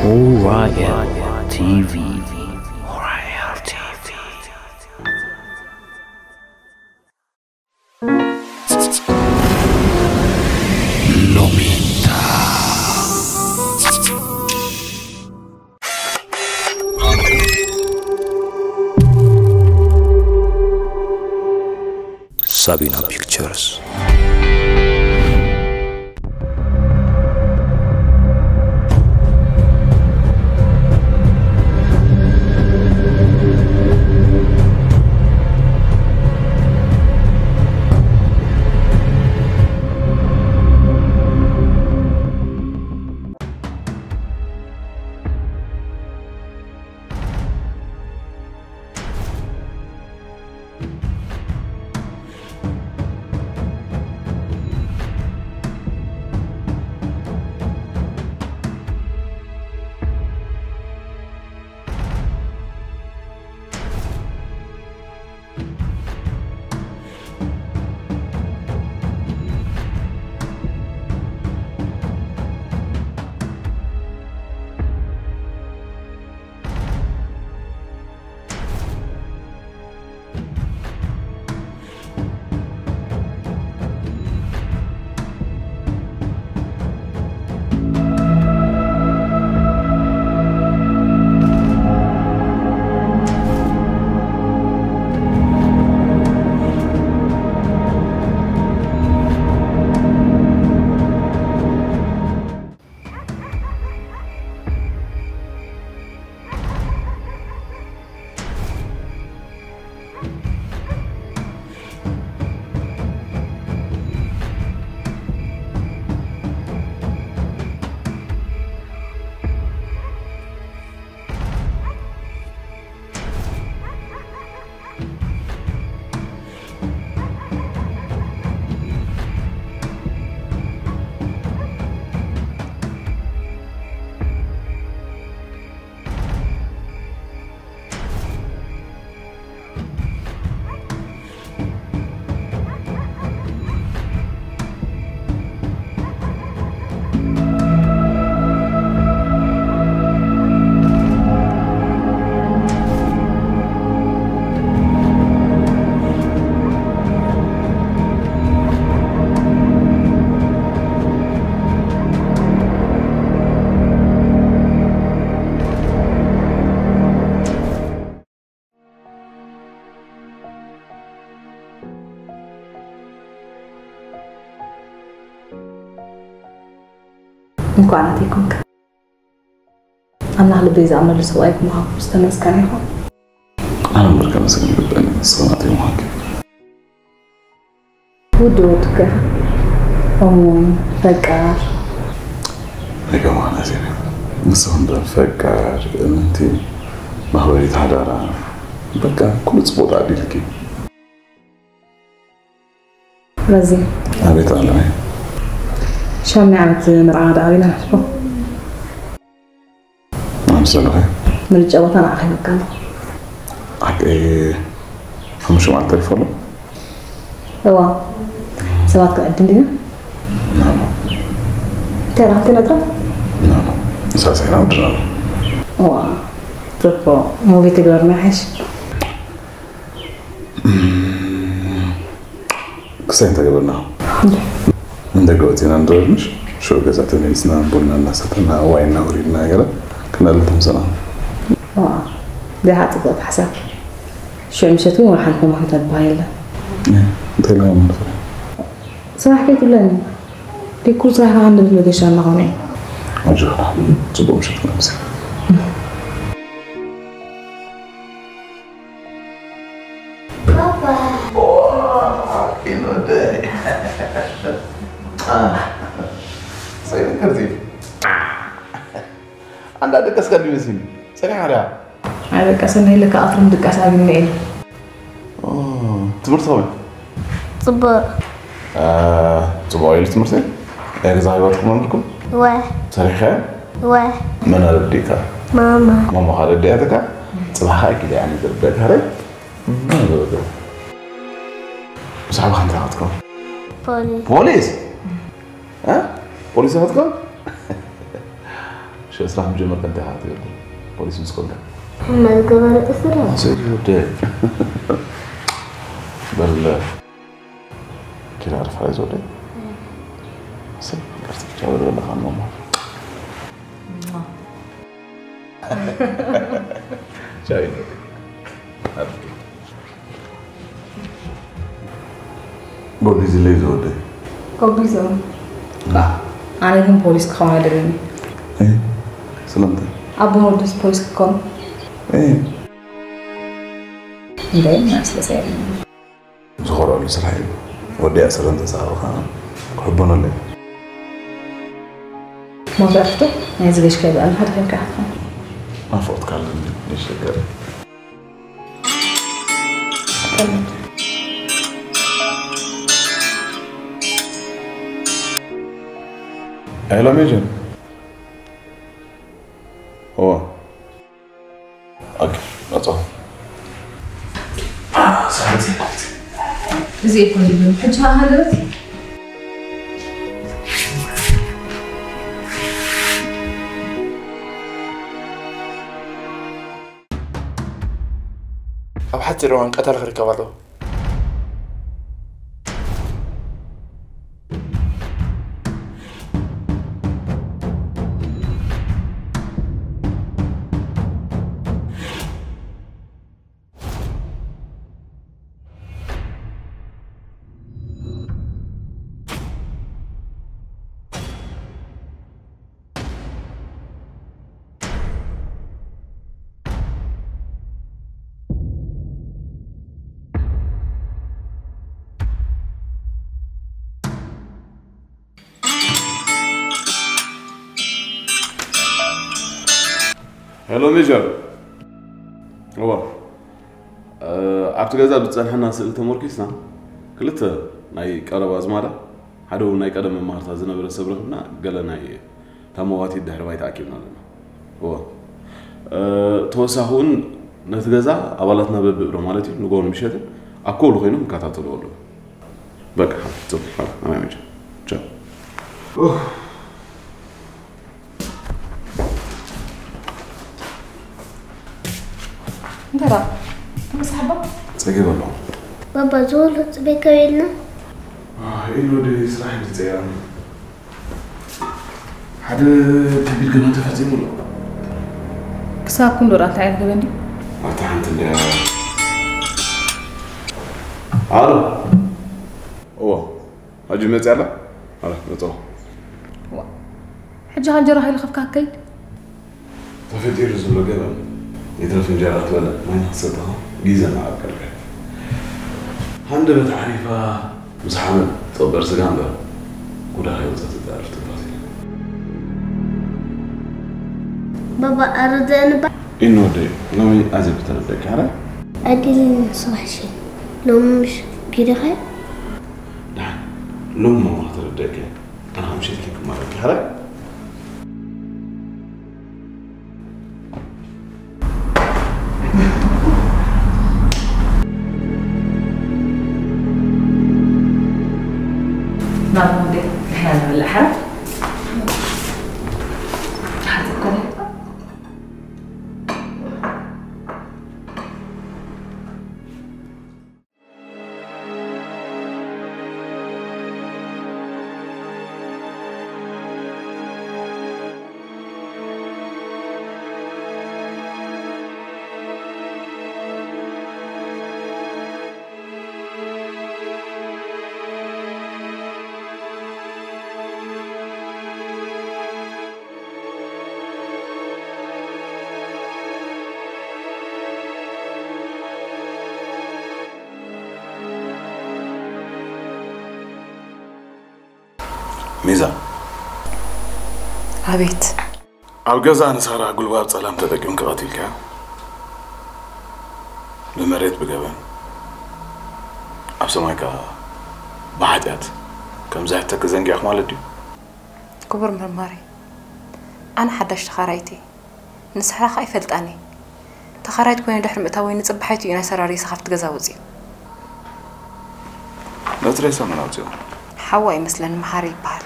ኦራኤል ቲ ቪ። ኦራኤል ቲ ቪ። ሎሚታ። ሳቢና ፒክቸርስ። እንኳዕ ናተይ ኮንካ። ኣምላኽ ልበይ ዝኣምነሉ ሰብኣይ ብምሃቡ ዝተመስገነ ይኹን። ኣነ እምበር ከመስግን ይግበኣኒ፣ ንስኺ ናተይ ምዃንኪ። ውዲ ወድከ እሙን፣ ፈቃር። ኣይከማን ኣዜብ፣ ንስኺ እምበር ፈቃር፣ እምንቲ፣ መኽበሪት ሓዳራ፣ በቃ ኩሉ ጽቡቕ ተዓዲልኪ። ረዚ። ኣቤት ኣለመይ። ሻምናይ ዓመት መርዓ ደኣ ኣበይና ነሕልፎ? ኣምሰለኸ? ምርጫ ቦታ ንዓኻ ይወክል ኣለኹ። ሓቂ ሓሙሽተ መዓልቲ ተሪፎ ኣሎ? እዋ። ሰባት ክንዕድም ዲና? ናኖ። እንታይ ኢኻ ክትነግራ? ናኖ። ሳሳይና ወድና ኣሎ። እዋ። ጽቡቕ። ሙቪ ትግበርና ይሓይሽ። ክሳይ እንተገበርና? እንደ- ንደገ ወፂና ንድረር ምሽ? ሽዑ ገዛ ተመሊስና ቡና እናሰተና ዋይ እናወሪድና ገለ ክነልት ምሰና። ዋ፣ ደሃ ጽቡቕ ሓሳብ። ሽዑ ምሸት እውን ወሓን ኮማ ክትበሃል የለን። እ፣ እንታይ ኢልና ንኽእል? ስራሕ ከይትብለኒ። ዲኩር ስራሕ ከኣ ንብል መገሻ እናኾነ እዩ። ኣጆኻ፣ ጽቡቕ ምሸት ክነምሲ። ፓፓ። ኦ፣ ኢኖደይ። አ፣ ሰይድ ከርዚ። ኣንዳ ደቀስካ ዲመስኒ። ጸኒሓ ድያ? ኣይደቀሰን፣ ናይ ለካ ኣትርም ድቃስ ኣግኒ ኢሉ። ኦ፣ ትምህርቲ ከመይ? ጽቡቕ። አ፣ ጽቡቕ ኢሉ ትምህርቲ? ናይ ገዛ ሃይባትኩም ኣምርኩም? ወ። ሰሪሕካዮ? ወ። መን ኣረዲእካ? ማማ። ማማ ካልእ ኣዲኣትካ? ጽባሕ ኪዳ ያኒ ዝርበ ታረ ብዛዕባ ከንታ ክትከው ፖሊስ ፖሊስ እ ፖሊስ ክትከው ሽስራ ምጀመር ከንታ ክትከው ፖሊስ ምስ ከንታ መዝገበ ርእስና ሰይደ በል ኪራ ርፋ ይዞደ ሰብ ቅርጽ ቻው በል ካን ማማ ቻው ይኖር ጎቢዝ ለይ ዝወደ ጎቢዞም ኣነ ግን ፖሊስ ክኸውን ኣይደልን ስለምንታይ ኣቦ ወዱስ ፖሊስ ክኮኑ እይ እንታይ ናስለሰ ዝኾረሉ ስራሕ እዩ ወዲያ ሰለምተ ሰሓብኻ ክሕበነሉ እዩ መብራህቱ ናይ ዝገሽ ከይበኣል ሓደ ኮይንካ ኢኻ ናፍቆትካ ኣለኒ ይሸገር ሄሎ ሜጀር ኦ ኦኬ መጾ እዚ ይኮን ይብል ሕጂ ሃገረት ኣብ ሓፂር እዋን ቀተል ክርከብ ኣለዎ። ሄሎ ሜጀር እዋ ኣብቲ ገዛ ብዝፀንሐና ስእሊ ተመርኪስና ክልተ ናይ ቀረባ ኣዝማዳ ሓደ እውን ናይ ቀደም መማህርታ ዝነበረ ሰብ ረኽብና ገለ ናይ ታመዋቲት ድሕሪ ባይታ ኣኪብና ኣለና እዋ ተወሳኺ እውን ነቲ ገዛ ኣባላትና በብእብረ ማለት እዩ ንጎን ምሸትን ኣብ ኮሉ ኮይኖም ይከታተሉ ኣለዉ በቃ ጽቡቅ ሓላ ኣማይ መጀ ቻው እንተራ ተመሳሕባ ጸጊብ ኣሎ ባባ ዝወሎ ጽበይ ከበልና ኢሉ ወደ ስራሕ ይጸያ ሓደ ከቢድ ገና ተፈጺሙ ኣሎ ክሳብ ክንዶ ራ እንታይ ዓይነት ገበን ድዩ ኣታ ሓንቲ እንደ ኣሎ እዎ ሕጂ መጽያ ኣላ ኣላ መጽዋ ሕጂ ከንጀራ ከይልኸፍካ ከይድ ተፈጢሩ ዘሎ ገበን ይትረፍ እንጀራ ትበልዕ ማይ ንክትሰትኻ ግዜ እናዓቀልካ ሃንደበት ዓሪፋ ምስ ሓመድ ትቕበር ስጋ እምበር ጉዳ ከይወፀት ትተርፍ ትባስ ኢለ ባባ ኣረደእንባ ኢኖ ወደይ ሎሚ ኣዘ ብተረደእካ ሕረ ኣዲልን ስራሕ ሽ ሎሚ ምሽ ጊደኻ ዳሓን ሎሚ ማማ ከተረደእካ ኣነ ምሸት ኢለ ክማረኪ ሕረ ናብ እንዴ ንሕና ንበልዕ ሓራ ሓዘብካ ሚዛ ኣቤት ኣብ ገዛ ንሳራ ጉልባብ ጸላም ተጠቂምካ ቀቲልካ ብመሬት ብገበን ኣብ ሰማይ ከኣ ብሓጢኣት ከም ዝሕተኪ ዘንጊዕኪ ማለት ድዩ? ክቡር መርማሪ ኣነ ሓዳሽ ተኻራይቲ ንስሕራ ከኣ ይፈልጣኒ ተኻራይት ኮይኑ ድሕሪ ምእታወይ ንጽባሒቱ እዩ ናይ ሰራሪስ ካብቲ ገዛ ወጺኡ። ነቲ ሬሳ መን ኣውፅኦ? ሓዋ ይመስለኒ፣ መሓሪ ይበሃል።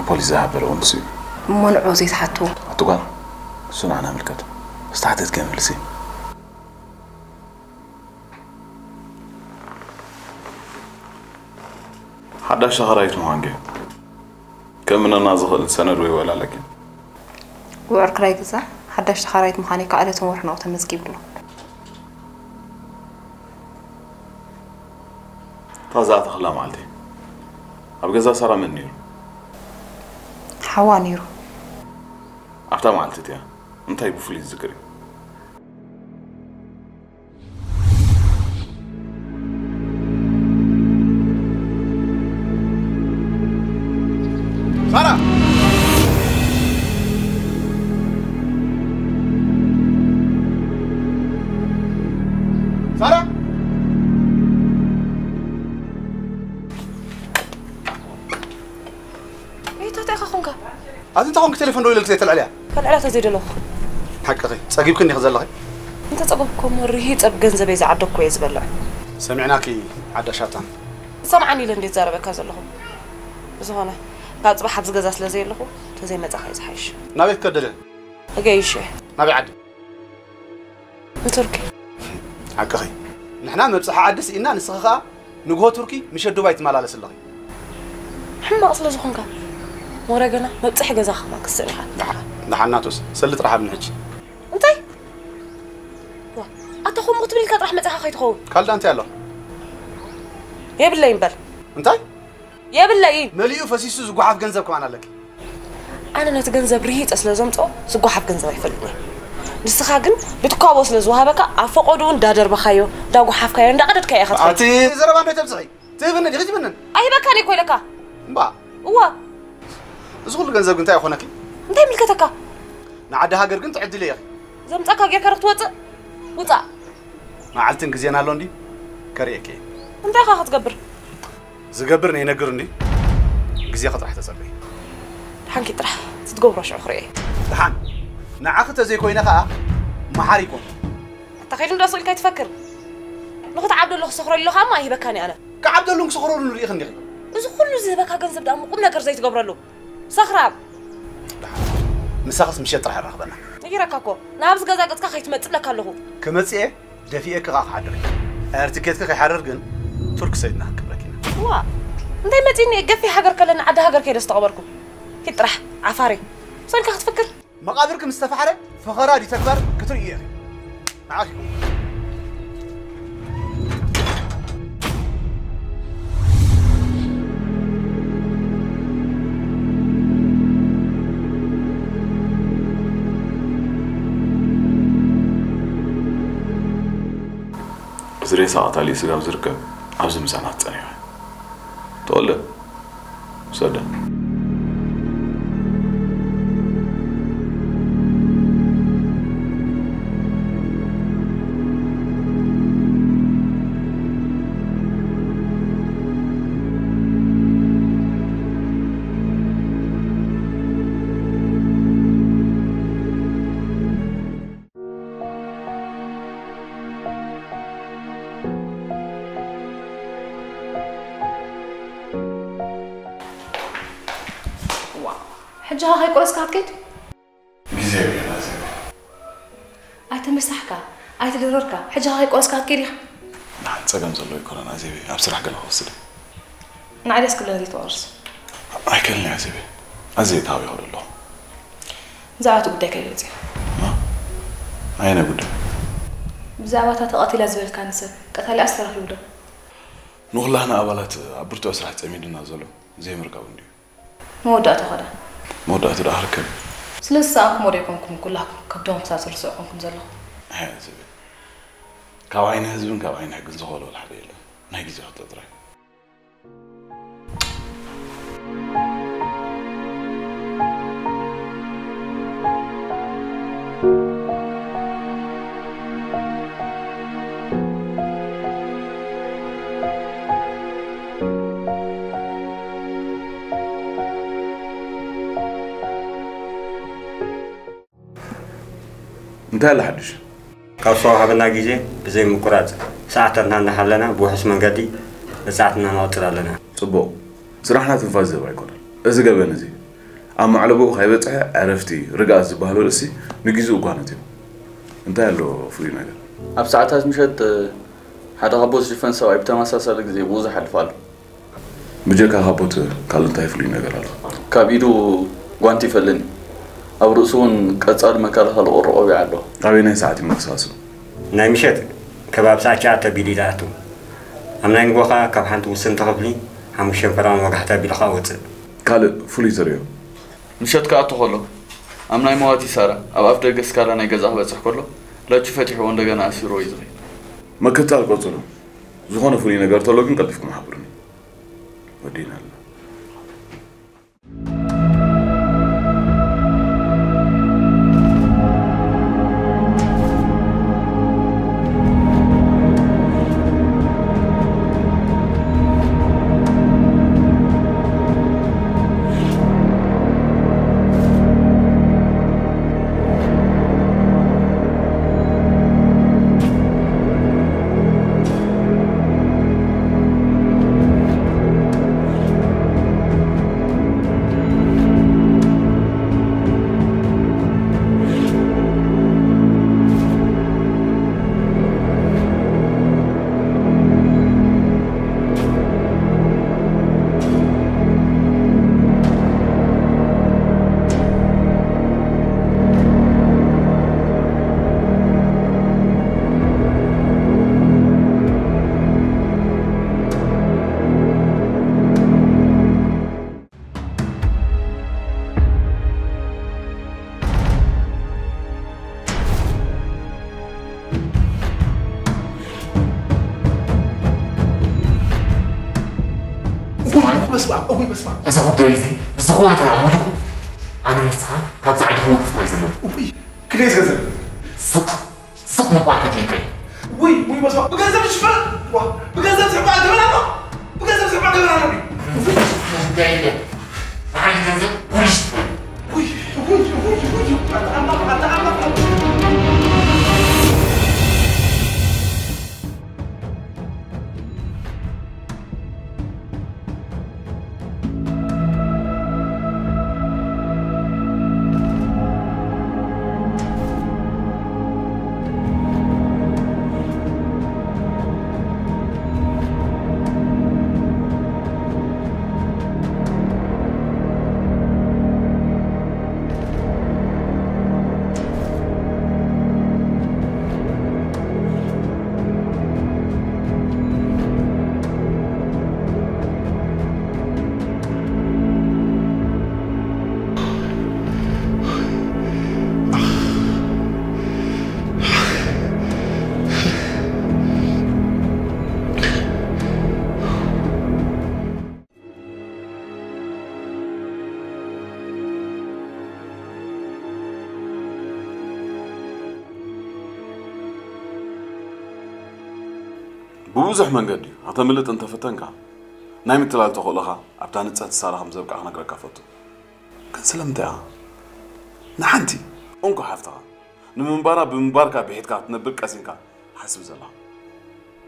ንፖሊስ ዝሃበረ እውን ንሱ እዩ። እሞ ንዑ ዘይትሓትዎ? ኣቲ ጓል፣ እሱ ንዓና ምልከት። ዝተሓተትከ መልሲ። ሓዳሽ ተኻራይት ምዃንኪ ከምነና ዝኽእል ሰነድ ወይ ወላ ኣለኪ? ውዕር ክራይ ገዛ ሓዳሽ ተኻራይት ምዃነይ ከዓ ዕለትን ወርሕን ኣብኡ ተመዝጊቡ ኣሎ። እታ ዝኣተኽላ መዓልቲ ኣብ ገዛ ሳራ መን ነይሩ? ሓዋ ነይሩ። ኣብታ መዓልቲ እቲኣ እንታይ ብፍሉይ ትዝክሪ? ሳራ! ሳራ! እይ፣ እንታይ ኢኻ ኾንካ? ኣቲ እንታይ ኾንክ ቴሌፎን ደው ኢለልክ ዘይተልዕልያ? ከልዕላ ተዘይደለኹ። ሓቅኺ፣ ጸጊብክኒ ኢኺ ዘለኺ። እንተ ጸገምኩ እሞ ርሂ ጸብ ገንዘበይ ዝዓደግኩ እየ ዝበልዕ። ሰሚዕናኪ ዓዳ ሻታን። ሰምዓኒ ኢለ እንዴት ዛረበካ ዘለኹ። ብዝኾነ፣ ካብ ጽባሕ ኣብዚ ገዛ ስለ ዘየለኹ፣ ተዘይመጻኻ እዩ ዝሓይሽ። ናበይ ክትከደለ? እገይሽ እየ። ናበይ ዓዲ? ንቱርኪ። ሓቅኺ። ንሕና መብጽሒ ዓዲ ስኢና ንስኺ ኸኣ ንግሆ ቱርኪ ምሸት ዱባይ ትመላለሲ ኣለኺ። ሕማቕ ስለ ዝኾንካ ወረ ገና መብጽሒ ገዛኻ ከማን ክትስእን ኢኻ። ደሓን ናቶስ ሰሊ ጥራሕ ኣብኒ ሕጂ። እንታይ? ዋ ኣታ ከምኡ ክትብል ኢልካ ጥራሕ መጺኻ ከይትኸውን። ካልእ እንታይ ኣሎ? የብለይን በል። እንታይ? የብለይን። መሊኡ ፈሲሱ ዝጓሓፍ ገንዘብ ከማን ኣለኪ። ኣነ ነቲ ገንዘብ ርሂጸ ስለ ዘምጽኦ ዝጓሓፍ ገንዘብ ኣይፈልጥን እየ። ንስኻ ግን ብትኳቦ ስለ ዝወሃበካ ኣብ ፈቐድኡ እንዳደርበኻዮ እንዳጓሓፍካዮ እንዳቐደድካዮ ኢኻ ትኸይድ። ኣቲ ዘረባ እንታይ ተብዝሒ? ትህብኒ ዲኺ ትብንን? ኣይህበካን እየ እኮ ኢለካ። እምባ እዋ እዚ ኩሉ ገንዘብ ግን እንታይ ይኾነኪ? እንታይ ይምልከተካ? ንዓዲ ሃገር ግን ትዕድሊ ኢኺ። ዘምጻካ ጌርካ ዶ ክትወጽእ? ውጻእ። መዓልትን ግዜን ኣሎ እንድዩ ከርእየኪ እየ። እንታይ ኢኻ ክትገብር? ዝገብር ነይነግር እንድዩ ግዜኺ ጥራሕ ተጸበዪ። ደሓንኪ ጥራሕ እቲ ትገብሮ ሽዑ ክርእየ እየ። ደሓን ንዓኺ ተዘይኮይነ ኸኣ መሓሪ ኣይኮንኩን። ኣታ ከይዱ እንዳ ስቕ ኢልካ ኣይትፈክር። ንኽትዓብደሉ ክሰኽረሉ ኢለ ኸኣ እሞ ኣይህበካን እየ ኣነ። ክዓብደሉን ክሰኽረሉን ርኢኺ እንዲኺ። እዚ ኹሉ ዝህበካ ገንዘብ ደኣ እሞ ቁም ነገር ዘይትገብረሉ። ሰኽራም። ምሳኽስ ምሸት ጥራሕ የራኽበና። ነጊረካ እኮ ናብዚ ገዛ ገጽካ ከይትመጽእ እብለካ ኣለኹ። ክመጽእ እየ ደፊኤኪ ከኣ ክሓድር እየ። ኤር ትኬትኪ ከይሓርር ግን ቱርክ ሰዲድና ክንቅብረኪ ኢና። ዋእ እንታይ መጺኒ እየ ገፊሕ ሃገር ከለኒ ዓዲ ሃገር ከይደ ዝተቐበርኩ። ኪድ ጥራሕ ዓፋሪ። ብሰንካ ክትፍክር። መቓብርኪ ምስ ተፋሕረ ፈኸራ ድዩ ተግባር ክትርእዮ ኢኺ። ንዓኺ ይኹን። እዚ ሬሳ ቀታሊ ስጋብ ዝርከብ ኣብዚ ምሳና ትጸኒሑ። ተወልደ፣ ውሰደ። ሕጂ ኸ ከይቆረስካ ክትከይድ? ግዜ የብለና ዘበ። ኣይተመሳሕካ፣ ኣይተደረርካ፣ ሕጂ ኸ ከይቆረስካ ክትከይድ ኢኻ? ንሓንቲ ጸገም ዘለዎ ኣይኮነን ኣዜበይ፣ ኣብ ስራሕ ገለ ክወስድ እየ። ንዓይ ደስ ክብለኒ ዘይትቆርስ። ኣይክእልን እየ ኣዜበይ፣ ኣዝየ ተሃዊኸ ዶ ኣለኹ። ብዛዕባ እቲ ጉዳይ ከይገለጽ እየ። ኣየናይ ጉዳይ? ብዛዕባ እታ ተቐቲላ ዝበልካኒ ሰብ ቀታሊኣስ ተረኺቡ ዶ? ንኹላህና ኣባላት ኣብ ብርቱዕ ስራሕ ጸሚዱና ዘሎ ዘይምርካቡ እንድዩ። መወዳእቱ ኸዳ? መወዳእቱ ደኣ ክርከብ። ስለዚ ዝሰኣንኩሞ ዶ ኣይኮንኩምን ኩላኩም ከብዶም ክሳብ ዝርስዑ ኮንኩም ዘለኹም? ኣየ ዝብል ካብ ዓይኒ ህዝብን ካብ ዓይኒ ሕግን ዝኸወልወል ሓደ የለን። ናይ ግዜ ሕቶ ጥራይ። እንታይ ኣሎ ሓድሽ? ካብ ዝተዋህበና ግዜ ብዘይ ምቁራጽ ሰዓታትና እናሓለና ብውሑስ መንገዲ መጽናዕትና ንቕጽል ኣለና። ጽቡቕ። ስራሕና ትንፋስ ዝህብ ኣይኮነን። እዚ ገበን እዚ ኣብ ማዕለቦኡ ከይበጽሐ ዕረፍቲ፣ ርግኣት ዝበሃል ርእሲ ንግዜኡ እኳ ነትዮም። እንታይ ኣሎ ፍሉይ ነገር? ኣብ ሰዓታት ምሸት ሓደ ካቦት ዝሽፈን ሰብኣይ ብተመሳሳሊ ግዜ ብብዙሕ ኣልፋ ኣሎ። ብጀካ ካቦት ካልእ እንታይ ፍሉይ ነገር ኣሎ? ካብ ኢዱ ጓንቲ ይፈልኒ። ኣብ ርእሱ እውን ቀጻሊ መከላኸሊ ቁሪ ቆቢዕ ኣሎ። ኣበየናይ ሰዓት እዩ ምንቅስቓሱ? ናይ ምሸት ከባቢ ሰዓት ትሽዓተ ኣቢሉ ይኣቱ። ኣብ ናይ ንጎ ከኣ ካብ ሓንቲ ውስንቲ ክፍሊ ሓሙሽተ ፈራን ወጋሕታ ኣቢሉ ከኣ ወጽእ። ካልእ ፍሉይ ትርእዮ? ምሸት ክኣቱ ከሎ ኣብ ናይ መዋቲ ሳራ ኣብ ኣፍ ደገ ስካላ ናይ ገዛ ክበጽሕ ከሎ ላቹ ፈቲሕዎ እንደገና ኣሲርዎ እዩ ዝኸይድ። ምክትታል ቀጽሉ። ዝኾነ ፍሉይ ነገር ተሎ ግን ቀልጢፍኩም ሓብሩኒ። ወዲእና ኣለና። እውይ፣ በስመ ኣብ፣ እውይ፣ በስመ ኣብ። እዚ ጉዳይ እዚ ብዝኾነ ተራመዱ። ኣነ ንስኻ ካብዛ ዓዲ ክንወጽእ ናይ ዘለና። እውይ፣ ክንደይ ገንዘብ? ስቕ፣ ስቕ ምባል ከፊልካ እዩ። ውይ፣ ውይ፣ በስመ ኣብ። ብገንዘብ ይሽፈን? ዋ፣ ብገንዘብ ዝሕባእ ገበን ኣሎ? ብገንዘብ ዝሕባእ ገበን ኣሎ ድዩ? ጉዳይ የለን። ንዓይ ገንዘብ ፖሊስ ትኾን። ውይ፣ ውይ፣ ውይ፣ ውይ፣ ኣታ ኣምላኽ፣ ኣታ ኣምላኽ። ብብዙሕ መንገዲ ከተምልጥ እንተፈተንካ፣ ናይ ምትላል ተኽእሎኻ ኣብታ ንጽሕቲ ሳራ ከም ዘብቅዓ ክነግረካ እፈቱ። ግን ስለምንታይ ኢኻ ንሓንቲ እንኮ ሓፍትኻ ንምንባራ ብምንባርካ ብሒትካ ክትነብር ቀሲንካ ትሓስብ ዘለኻ?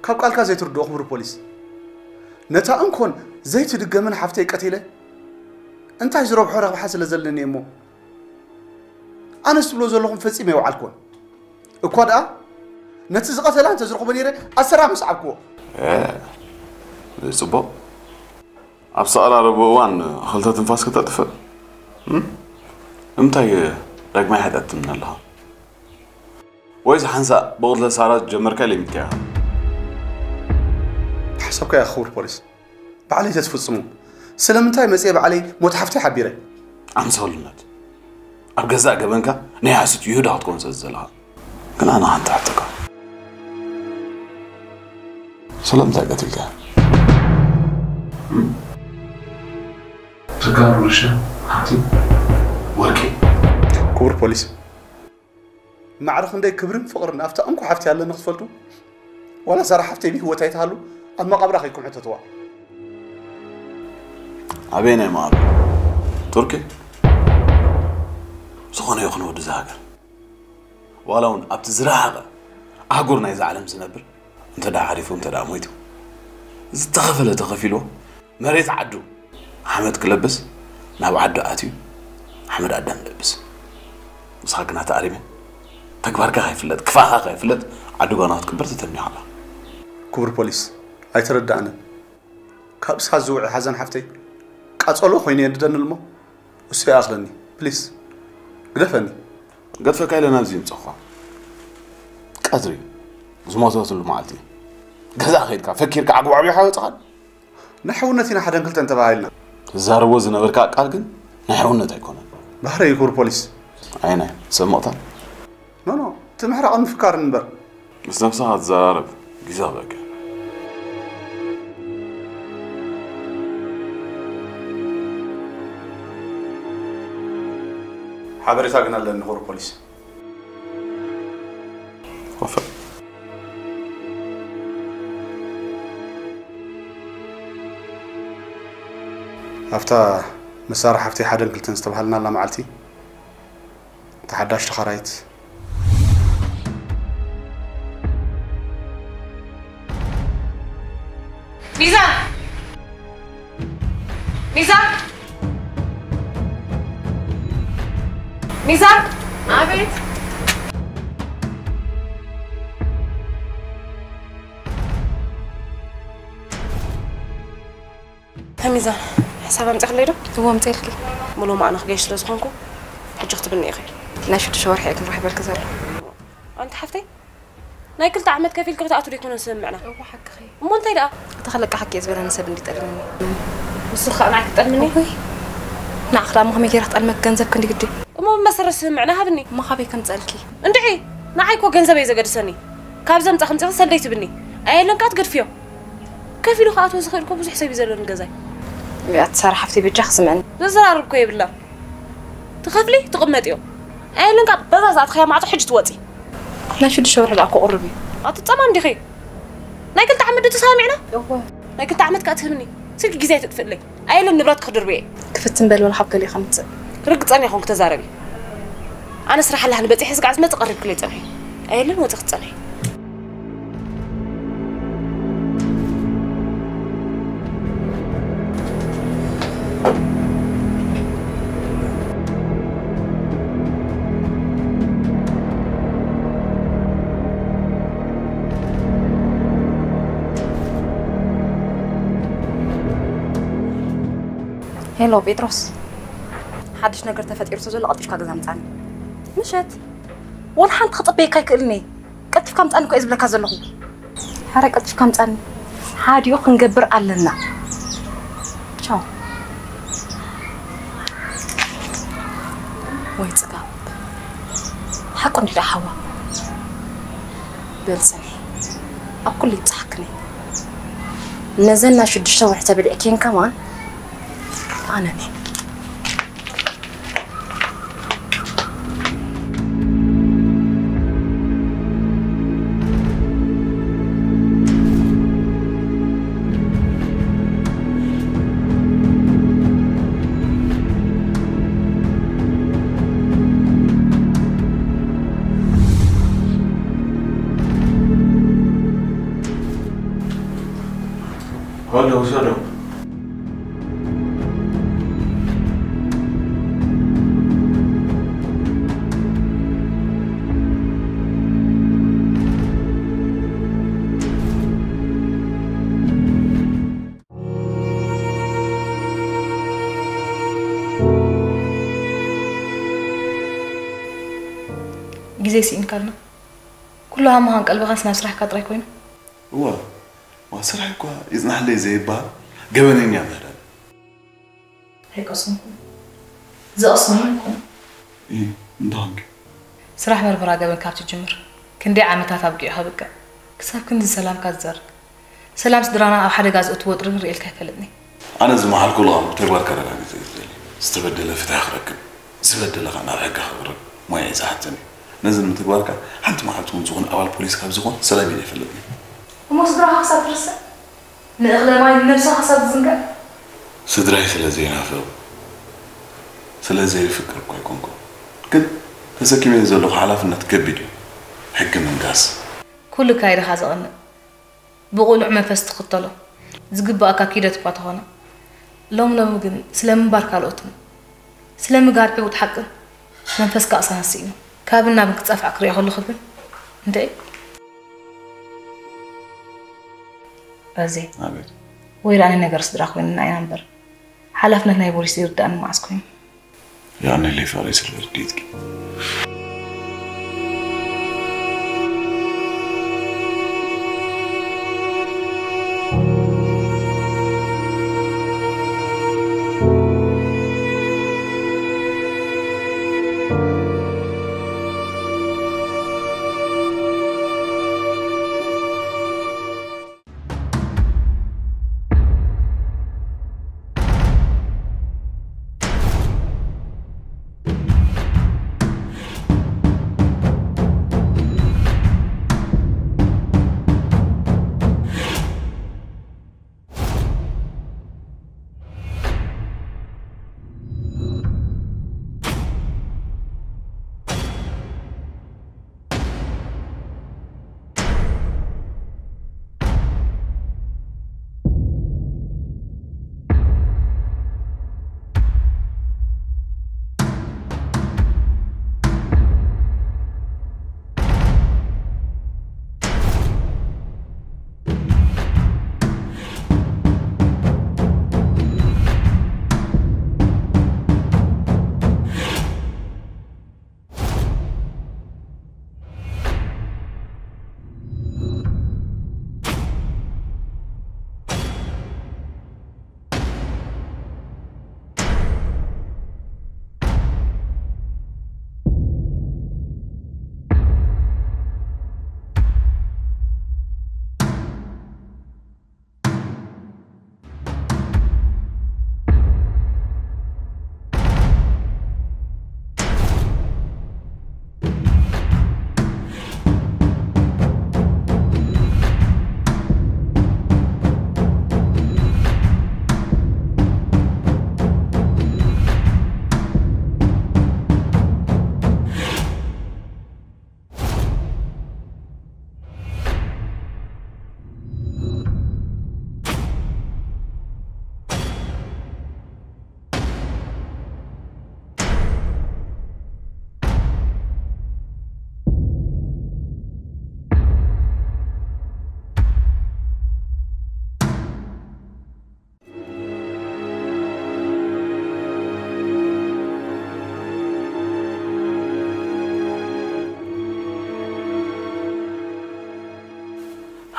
ካብ ቃልካ ዘይትርድኦ ክቡር ፖሊስ፣ ነታ እንኮን ዘይትድገምን ሓፍተይ ቀቲለ እንታይ ዝረብሖ ረብሓ ስለ ዘለኒ እሞ ኣነስ ትብሎ ዘለኹም ፈጺመ ኣይወዓልኩዎን። እኳ ደኣ ነቲ ዝቐተላ እንተ ዝረኽቦ ነይረ ኣሰራ ምስ ዓብክዎ። እ፣ ጽቡቕ። ኣብ ሰቐራረቡ እዋን ክልተ ትንፋስ ክተጥፍእ? እም? ንምንታይ ዳግማይ ሓጢኣት ትምነ ኣለኻ? ወይስ ሓንሳእ ብቕትለት ሳራ ዝጀመርካ ለሚድካያ? ሓሳብካ እያ ክቡር ፖሊስ። ባዕለይ ተትፍጽሙ። ስለምንታይ መጽየ ባዕለይ ሞት ሓፍተይ ሓቢረ? ኣምሰሉነት። ኣብ ገዛእ ገበንካ ናይ ሓሶት ይሁዳ ክትኮን ስለ ዘለኻ። ግን ኣነ ሓንቲ ሕቶካ። ስለምንታይ ቀቲልካያ? እም? ትካል ውርሻ፣ ሃብቲ፣ ወርቂ። ክቡር ፖሊስ፣ ማዕረ ክንደይ ክብርን ፍቕርን ኣብታ እንኮ ሓፍቲ ኣለኒ ክትፈልጡ? ዋላ ሳራ ሓፍተይ ብህይወት ኣይትሃሉ፣ ኣብ መቓብራ ከይድኩም ሕተትዋ። ኣበየናይ መቓብር? ቱርኪ? ዝኾነ ይኹን ወዲ እዛ ሃገር፣ ዋላ እውን ኣብቲ ዝረሓቐ ኣህጉር ናይዛ ዓለም ዝነብር እንተ ደኣ ዓሪፉ እንተ ደኣ ሞይቱ ዝተኸፈለ ተኸፊልዎ መሬት ዓዱ ሓመድ ክለብስ ናብ ዓዱ ኣትዩ ሓመድ ኣዳም ለብስ። ንስኻ ግና ተኣሪመ ተግባርካ ከይፍለጥ ክፋኻ ከይፍለጥ ዓዱ ጓና ክትቅበር ተተንቢኻ ኣላ። ክቡር ፖሊስ ኣይተረዳእንን። ካብ እሳት ዝውዒ ሓዘን ሓፍተይ ቃጸሎ ኮይኑ የንድደኒ እሞ እሱ ይኣኽለኒ። ፕሊስ ግደፈኒ። ገድፈካ ኢለ ናብዚ ይምጸኻ። ቀትሪ ዝሞተትሉ መዓልቲ ገዛ ከይድካ ፈኪርካ ዓጉባዕቢኻ ወጽኻል። ናይ ሕውነት ኢና ሓደን ክልተን ተባሂልና። ትዛረቦ ዝነበርካ ቃል ግን ናይ ሕውነት ኣይኮነን። ባህሪ ይኩር ፖሊስ። ኣይናይ ሰብ ምቕታል። ኖ ኖ እቲ ምሕራቕ ምፍካርን እምበር። ምስ ነብስኻ ትዘራረብ ግዜ ክበካ። ሓበሬታ ግን ኣለኒ ኩቡር ፖሊስ። ኮፈ ኣብታ መሳርሒ ሓፍተይ ሓደን ክልተን ዝተባሃልናላ መዓልቲ እታ ሓዳሽ ተኻራይት ሚዛን! ሚዛን! ሚዛን! ኣቤት! ሚዛን፣ ሕሳብ ኣምጺእክለይ ዶ? እዎ፣ ኣምጺእልኪ። ሙሉ ማዕና ክገይሽ ስለ ዝኾንኩ፣ ሕጂ ክትብኒ ኢኺ። ናይ ሽዱሽተ ወርሒ እየ ክንራኸበልኪ ዘሎ። ኣንቲ ሓፍተይ፣ ናይ ክልተ ዓመት ከፊልኪ ክትኣትዉ ደይኮነ ስምምዕና? እዎ፣ ሓቅኺ። እሞ እንታይ ደኣ? እታ ክለቃ ሓቂ እየ ዝበለኒ ሰብ እንዲ ጠልምኒ። ንስኺ ከኣ ንዓይ ክትጠልምኒ? እወይ። ንዓኺ ደኣ እሞ ከመይ ገይረ ክጠልመኪ? ገንዘብ ክንዲ ግዲ። እሞ ብመሰረት ስምምዕና ሃብኒ። እሞ ካበይ ከምጸልኪ? እንድዒ፣ ንዓይ እኮ ገንዘብ እየ ዘገድሰኒ። ካብ ዘምጻ ከምጺኺ ሰልደይ ትብኒ። ኣየለን ከኣ ትገድፍዮ። ከፊሉ ክኣትዎ ዝኽእል እኮ ብዙሕ ሰብ እዩ ዘሎ ንገዛይ። እያ ትሰርሕ ሓፍቲ በጃኺ ስምዕኒ። ዘዘራርብ እኮ የብላን። ትኸፍሊ ትቕመጥዮ። ኣየለን ከኣ በዛ ዝኣትኽያ ማዕጾ ሕጂ ትወጺ። ናይ ሽዱሽተ ወርሒ ደኣ እኮ ቁሩብ እዩ። ኣትጸማም ዲኺ? ናይ ክልተ ዓመት ዶ ተሰማሚዕና? እወ። ናይ ክልተ ዓመት ከኣ ትህብኒ። ስልኪ ግዜ ኣይተጥፍእለይ። ኣየለን ንብረት ክድርብየ። ክፍትን በል ወላ ካብ ገሊኡ ከምጽእ። ርግጸኛ ኮንክ ተዛረቢ። ኣነ ስራሕ ኣላህኒ በጺሐ ስጋዕ ዝመጽእ ቀሪብክለይ ጸንሒ። ኣየለን ወጺ ክትጸንሒ። ሄሎ ጴጥሮስ፣ ሓድሽ ነገር ተፈጢሩ ስለ ዘሎ ቀልጢፍካ ገዛ ምጻኒ። ምሸት ወላ ሓንቲ ክጽበየካ ኣይክእልን እየ። ቀልጢፍካ ምጻኒ እኮ እየ ዝብለካ ዘለኹ። ሓራይ ቀልጢፍካ ምጻኒ። ሓዲኡ ክንገብር ኣለና። ቻው። ወይ ጽጋብ። ሓቁ እንዲ ደኣ ሓዋ። በል ጽንሒ። ኣብ ኩሉ ይብጽሓክን እዩ። ነዘን ናይ ሽዱሽተ ወርሒ ተበሊዕክየን ከማን ኣነን እየ። ወደ ውሰዶ። ግዜ ስኢንካልና። ኩሉ ሃማኻን ቀልብኻስ ናብ ስራሕካ ጥራይ ኮይኑ። እዋ፣ ዋ፣ ስራሕ እኳ ይጽናሕለይ ዘይበሃል ገበነኛ ምህዳን። ኣይቀሰንኩን። ዝቐሰኑ ኣይኮኑን። እይ፣ እንተኾንኪ? ስራሕ መርመራ ገበን ካብ ትጅምር ክንደይ ዓመታት ኣብቂዑ ከብቅዕ፣ ክሳብ ክንድዚ ሰላምካ ዝጸርግ፣ ሰላም ስድራና ኣብ ሓደጋ ዘእትዎ ወጥሪ ርእየልካ ኣይፈልጥን እየ። ኣነ ዝመሓልኩ ልቓም ብተግባር ከረጋግጽ እየ ዝደሊ። ዝተበደለ ፍትሒ ክረክብ፣ ዝበደለ ኸኣ ናብ ሕጊ ከቕርብ ሞያ እዩ ዝሓተኒ። ነዚ ንምትግባር ከኣ ሓንቲ መዓልቲ እውን ዝኾነ ኣባል ፖሊስ ካብ ዝኾን ሰላም ኢለ ኣይፈልጥን እየ። እሞ ስድራኻ ክሳብ ትርስዕ? ንእኽለ ማይ ንነብስኻ ክሳብ ትዝንግዕ? ስድራይ ስለ ዘይናፍቕ፣ ስለ ዘይፍቅር እኮ ኣይኮንኩን። ግን ተሰኪመዮ ዘለኹ ሓላፍነት ከቢድ እዩ። ሕጊ ምንጋስ። ኩሉ ካይድኻ ዘቐንእ፣ ብቕኑዕ መንፈስ ትኽተሎ ዝግባእካ ኪደት እኳ ተኾነ፣ ሎም ሎም ግን ስለ ምንባር ካልኦትን ስለ ምጋር ዕውት ሓቅን መንፈስካ ኣሳንስእዩ። ካብን ናብን ክጸፍዕ ክሪኦ ከለኹ ግን እንደ ኣዜ ኣቤት። ወይ ዳኣኒ ነገር ስድራ ኮይንና ኢና እምበር ሓላፍነት ናይ ቦሊስ ዘይርዳእኒ መዓስ ኮይኑ። የቐንየለይ ፍቕረይ ስለ ርድኢትኪ።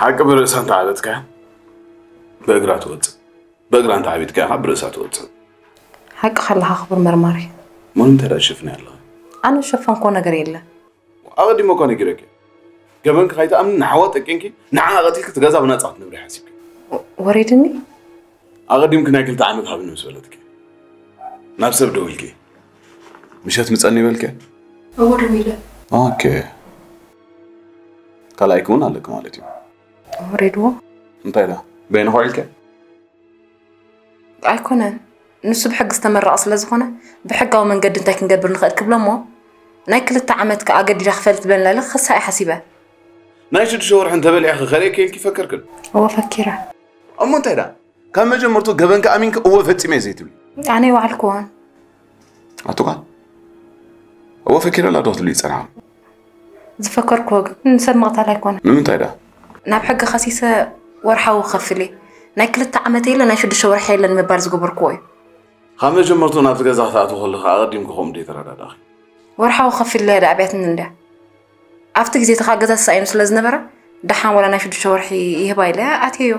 ሓቂ ብርእሳ እንተዓበትካያ ብእግራ ትወፅእ፣ ብእግራ እንተዓቢትካያ ከዓ ብርእሳ ትወፅእ። ሓቂ ከለኻ ክቡር መርማሪ። ሞን እንታይ ደኣ ትሽፍኒ ኣለኻ? ኣነ ዝሸፈንኮ ነገር የለ። ኣቐዲሞ እኳ ነጊረኪ። ገበንኪ ከይትኣምኒ ንሓዋ ጠቂንኪ ንዓ ቀቲልኪ እቲ ገዛ ብናፃ ክትነብሪ ሓሲብኪ። ወሪድኒ። ኣቐዲምኪ ናይ ክልተ ዓመት ሃብኒ ምስ በለትኪ ናብ ሰብ ደዊልኪ ምሸት ምፀኒ በልኪ። እዎ ደዊለ። ኦኬ። ካልኣይኪ እውን ኣለኪ ማለት እዩ። ወሪድዎ። እንታይ ዳ በይንኺ ውዒልኪ? ኣይኮነን፣ ንሱ ብሕጊ ዝተመረቐ ስለ ዝኾነ ብሕጋዊ መንገዲ እንታይ ክንገብር ንኽእል ክብሎ እሞ ናይ ክልተ ዓመት ከኣ ኣገዲዳ ክፈል ትብለና ኢለ ክኸሳ እየ ሓሲበ። ናይ ሽዱሽተ ወርሒ እንተበሊዐ ክኸልኤኪ ኢልኪ ፈከርክን? እወ ፈኪረ። እሞ እንታይ ደኣ ካብ መጀመርቱ ገበንኪ ኣሚንኪ እወ ፈጺመ እየ ዘይትብሊ? ኣነ ኣይወዓልክዎን። ኣቱኻ እወ ፈኪረ ኣላ ዶ ክትብሊ ዝጸናሕኺ? ዝፈከርክዎ ግን ንሰብ ምቕታል ኣይኮነን። ንምንታይ ደኣ? ናብ ሕጊ ከሲሰ ወርሓዊ ክኸፍል እየ። ናይ ክልተ ዓመት የለ ናይ ሽዱሽተ ወርሒ የለ ንምባል ዝገበርክዎ እዩ። ካብ መጀመርትኡ ናብቲ ገዛ ክትኣትዊ ከለኺ ኣቐዲምኪ ከምኡ ዶ ተረዳዳእኺ? ወርሓዊ ክኸፍል ኢለ እየ ደኣ ኣብያትኒ እንድያ። ኣብቲ ግዜ እቲ ኸኣ ገዛ ተሳኢኑ ስለ ዝነበረ ደሓን ዋላ ናይ ሽዱሽተ ወርሒ ይህባ ኢለ ኣትየዮ።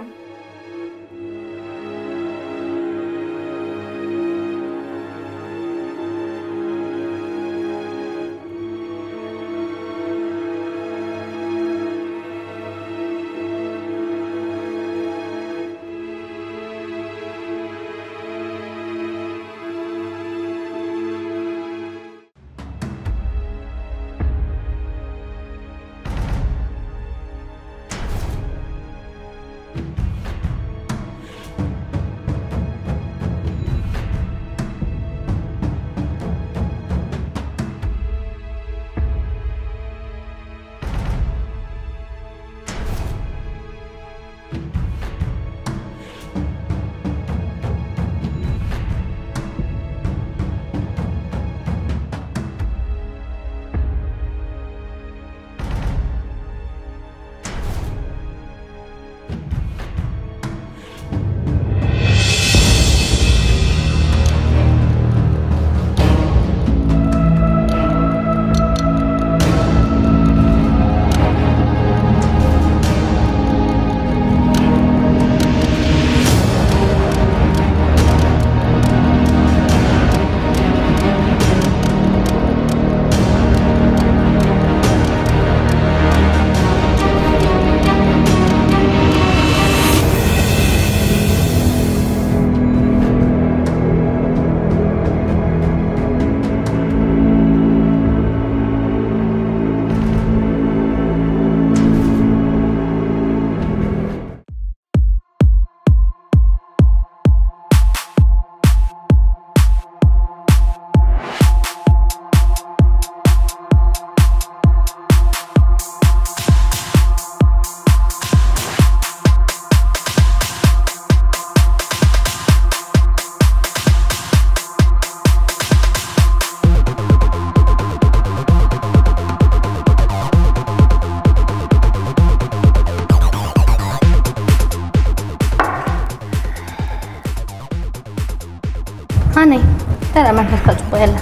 ተራ መንፈስካ ጽቡቕ የለ።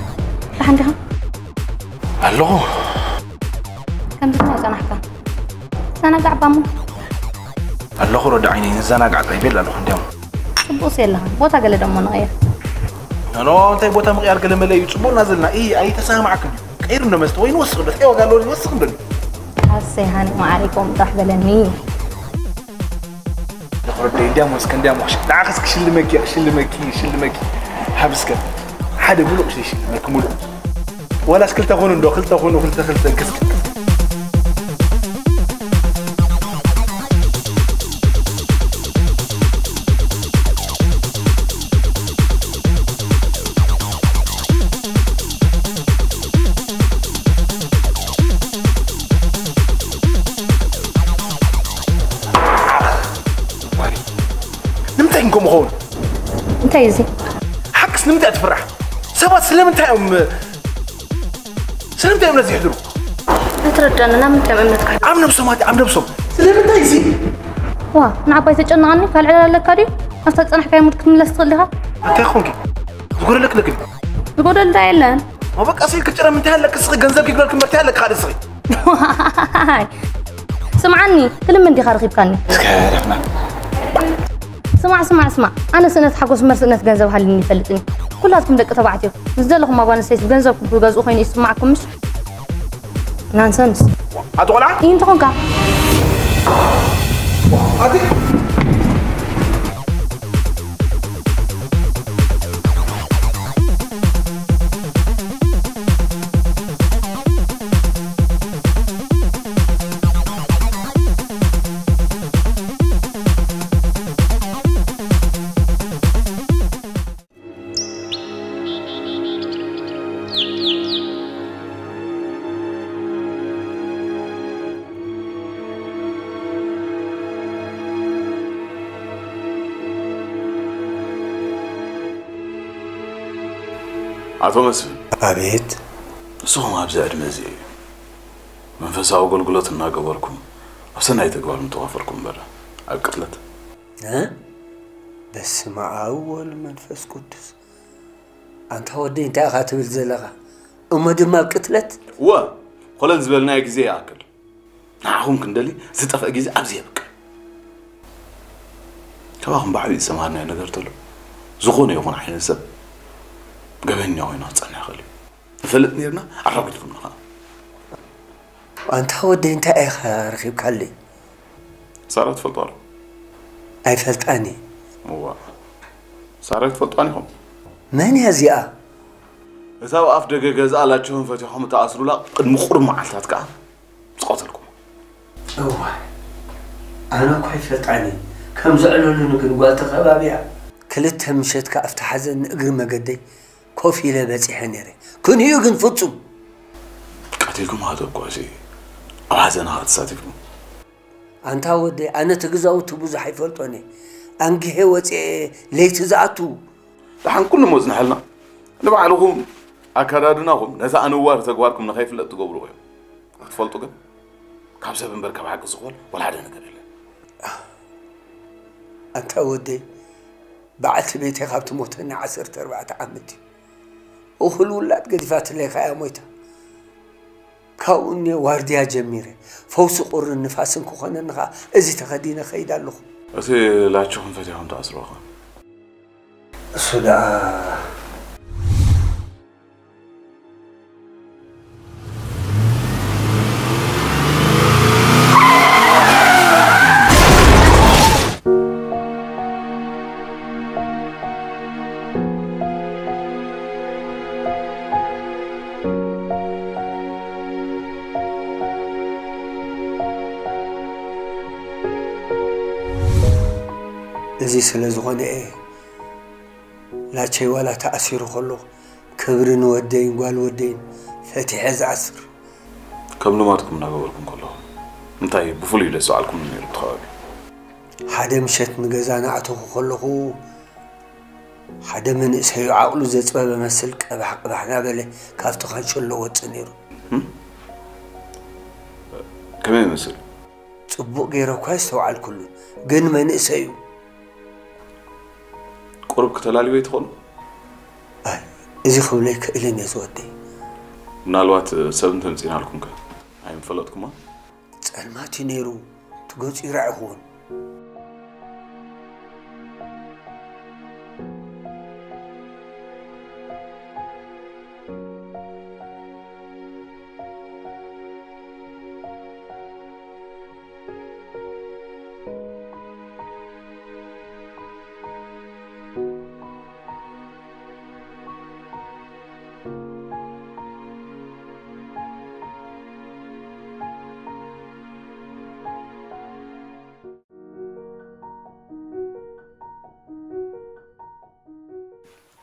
ደሓን ዲኻ? ኣለኹ። ከምዚ ድማ ጸናሕካ። ተዘናጋዕ ባሞ። ኣለኹ ረዳ ዓይነይ፣ ንዘናጋዕ ጥራይ ቤል ኣለኹ እንዲያውም። ጽቡቕስ የለኻ። ቦታ ገለ ደሞ ንቐይር። ኖ፣ ኖ፣ እንታይ ቦታ ምቕያር ገለ መለ እዩ። ጽቡቕና ዘለና። እይ፣ ኣይተሰማማዕክን እዩ። ቀይሩ እንዶ መስተ ወይ ንወስኽ እንዶ። እንታይ ዋጋ ኣለዎ ንወስኽ እንዶ። ኣሰይ ሃኒ ማዕሪቆም ጥራሕ በለኒ። ንኽረዶ እንዲያም ወስከ እንዲያም ወሽ ንዓኸስ ክሽልመኪ ክሽልመኪ ክሽልመኪ። ሃብስከ ሓደ ሙሉእ ቅርሺ ይሽልመኪ ሙሉእ። ዋላስ ክልተ ኾኑ እንዶ ክልተ ኾኑ ክልተ ክልተ ክስክ። ንምንታይ ግን ከምኡ ኸውን? እንታይ እዚ? ሓቅስ ንምንታይ ትፍራሕ? ሰባት ስለምንታይ እዮም ስለምንታይ እዮም ነዚ ይሕድሩ? ኣይትረዳንን፣ ኣብ ምንታይ እዮም እምነትካ? ኣብ ነብሶም ኣቲ ኣብ ነብሶም። ስለምንታይ እዚ? ዋ፣ ንዓባይ ተጨንቐኒ፣ ካልዕ ኣለካ ድዩ? ኣብታ ዝጸናሕካዮ ሙድ ክትምለስ ትኽእል ዲኻ? እንታይ ኾንኪ? ዝጎደለክ ኣለክ ድዩ? ዝጎደል እንታይ የለን። ማ በቃ ስኢልክ ጭረ ምንታይ ኣለክ? እስኺ ገንዘብ ይግበርክ እምበር እንታይ ኣለክ ካልእ እስኺ? ዋይ። ስምዓኒ፣ ክልምን ዲኻ ረኺብካኒ? እስከ ደፍና። ስማዕ፣ ስማዕ፣ ስማዕ። ኣነ ስእነት ሓጎስ እምበር ስእነት ገንዘብ ሃልዩኒ ይፈልጥን እዩ። ኩላትኩም ደቂ ተባዕትዮ፣ ዝደለኹም ጓል ኣንስተይቲ ብገንዘብኩም ክትገዝኡ ኮይኑ ይስማዕኩም ምሽ? ናንሰንስ። ኣቲ ቆልዓ? እንታይ ኾንካ? ኣቲ ኣቶ መስፍን። ኣቤት። ንስኹም ኣብዚ ዕድመ እዚ መንፈሳዊ ኣገልግሎት እናገበርኩም ኣብ ሰናይ ተግባር ምተዋፈርኩም እምበር ኣብ ቅትለት። እ? በስመ ኣብ ወወልድ መንፈስ ቅዱስ። ኣንታ ወደይ እንታይ ኢኻ ትብል ዘለኻ? እሞ ድማ ኣብ ቅትለት? እወ፣ ኮለል ዝበልናዮ ግዜ ይኣክል። ንዓኹም ክንደሊ ዝጠፍአ ግዜ ኣብዚ የብቅዕ። ካባኹም ብዓቢኡ ዝተምሃርናዮ ነገር ተሎ፣ ዝኾነ ይኹን ዓይነት ሰብ ገበኛ ኮይኑ ክጸንሕ ይኽእል እዩ። ንፈልጥ ነይርና፣ ኣራጒድኩምና ኸኣ። ኣንታ ወደይ እንታይ ኢኻ ረኺብካለይ? ሳራ ትፈልጦ ዶ? ኣይፈልጣን እየ። እዋ። ሳራ ትፈልጣን ኢኹም? መን እያ እዚኣ? እታ ኣብ ኣፍ ደገ ገዝኣ ላችሁን ፈቲሖም እተኣስሩላ ቅድሚ ቁሩብ መዓልታት ከኣ ዝቐተልኩማ። እዋይ፣ ኣነ እኮ ኣይፈልጣን እየ። ከም ዘዕለሉኒ ግን ጓል ተኸባቢያ። ክልተ ምሸት ከኣ ኣብቲ ሓዘን ንእግሪ መገደይ ኮፍ ኢለ በጺሐ ነይረ። ክንዩ ግን ፍጹም። ቀቲልኩምዋ ተኳሲ ኣብ ሓዘና ተሳቲፍኩም። ኣንታ ወደይ፣ ኣነ እቲ ግዛውቲ ብዙሕ ኣይፈልጦን እየ። ኣንጊሄ ወጺኤ ለይቲ ዝኣቱ። ደሓን ኩሉ እሞ ጽንሐልና። ንባዕልኹም ኣከዳድናኹም ነቲ ኣነዋሪ ተግባርኩም ንኸይፍለጥ ትገብርዎ እዮም። ክትፈልጡ ግን ካብ ሰብ እምበር ካብ ሓቂ ዝኽወል ወላ ሓደ ነገር የለን። ኣንታ ወደይ፣ በዓልቲ ቤተይ ካብ ትሞተኒ ዓሰርተ ኣርባዕተ ዓመት እዩ። እኹል ውላድ ገዲፋትለይ ከኣ እያ ሞይታ። ካብኡ እኔ ዋርድያ ጀሚረ። ፈውሲ ቁርን ንፋስን ክኾነኒ ከኣ እዚ ተኸዲነ እኸይድ ኣለኹ። እቲ ላችኹም ፈቲኹም ትኣስርዎ ኸ? እሱ ደኣ እዚ ስለ ዝኾነ እየ ላቸይ ዋላ ተኣሲሩ ከሎ ክብሪ ንወደይን ጓል ወደይን ፈቲሐ ዝኣስር። ከም ልማድኩም እናገበርኩም ከለኹም እንታይ ብፍሉይ ደስ በዓልኩም ነይሩ እቲ ከባቢ? ሓደ ምሸት ንገዛ እናኣተኹ ከለኹ ሓደ መንእሰዩ ዓቕሉ ዘጽበበ መስል ቀባሕ ቀባሕ እናበለ ካብቲ ካንሸሎ ወጽእ ነይሩ። እም? ከመይ ይመስል? ጽቡቕ ገይረ እኳ ኣይስተውዓልኩሉን፣ ግን መንእሰዩ። ቁሩብ ክተላልዮ ይትኾኑ? ኣይ፣ እዚ ክብለይ ክእልን እየ ዝወደይ። ምናልባት ሰብ እንተምፂናልኩም ከ ኣይምፈለጥኩማ? ጸልማት እዩ ነይሩ፣ ትገጹ ይራዕ ይኸውን።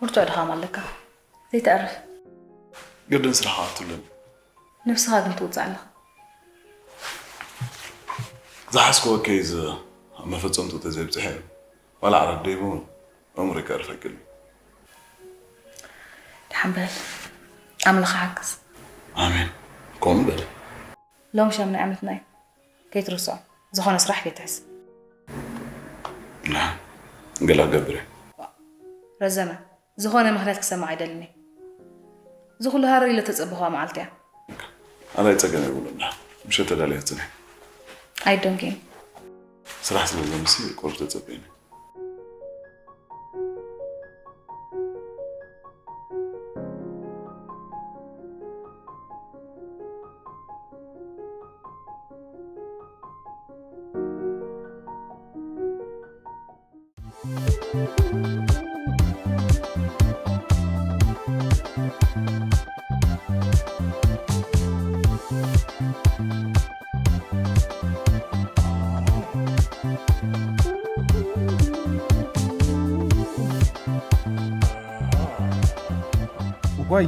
ብርቱዕ ድኻም ኣለካ ዘይተዕርፍ። ግድን ስራሕ ኣትብለኒ። ነብስኻ ግን ትውፅእ ኣለኻ። ዝሓስክዎ ኬዝ ኣብ መፈፀምትኡ ተዘይብፅሐ ዋላ ዓራት ደይቡ እውን ኣእምሮይ ከዕርፍ ኣይክእልን። ድሓን በል ኣምላኽ ሓግዝ። ኣሜን። ከምኡ በል። ሎም ሻምናይ ዓመትና እዩ። ከይትርስዖ። ዝኾነ ስራሕ ከይትሕዝ። ገለ ክገብር እየ። ረዘመ። ዝኾነ ምኽንያት ክሰምዕ ኣይደልን እየ። እዚ ኩሉ ሃረር ኢለ ተጸበኹዋ መዓልቲ እያ። ኣላይ ጸገም የብሉን። ምሸት ተዳልያ ጽንሕ። ኣይዶንኪን። ስራሕ ስለ ዘምሲ ቁሩብ ተጸበይኒ። ወይ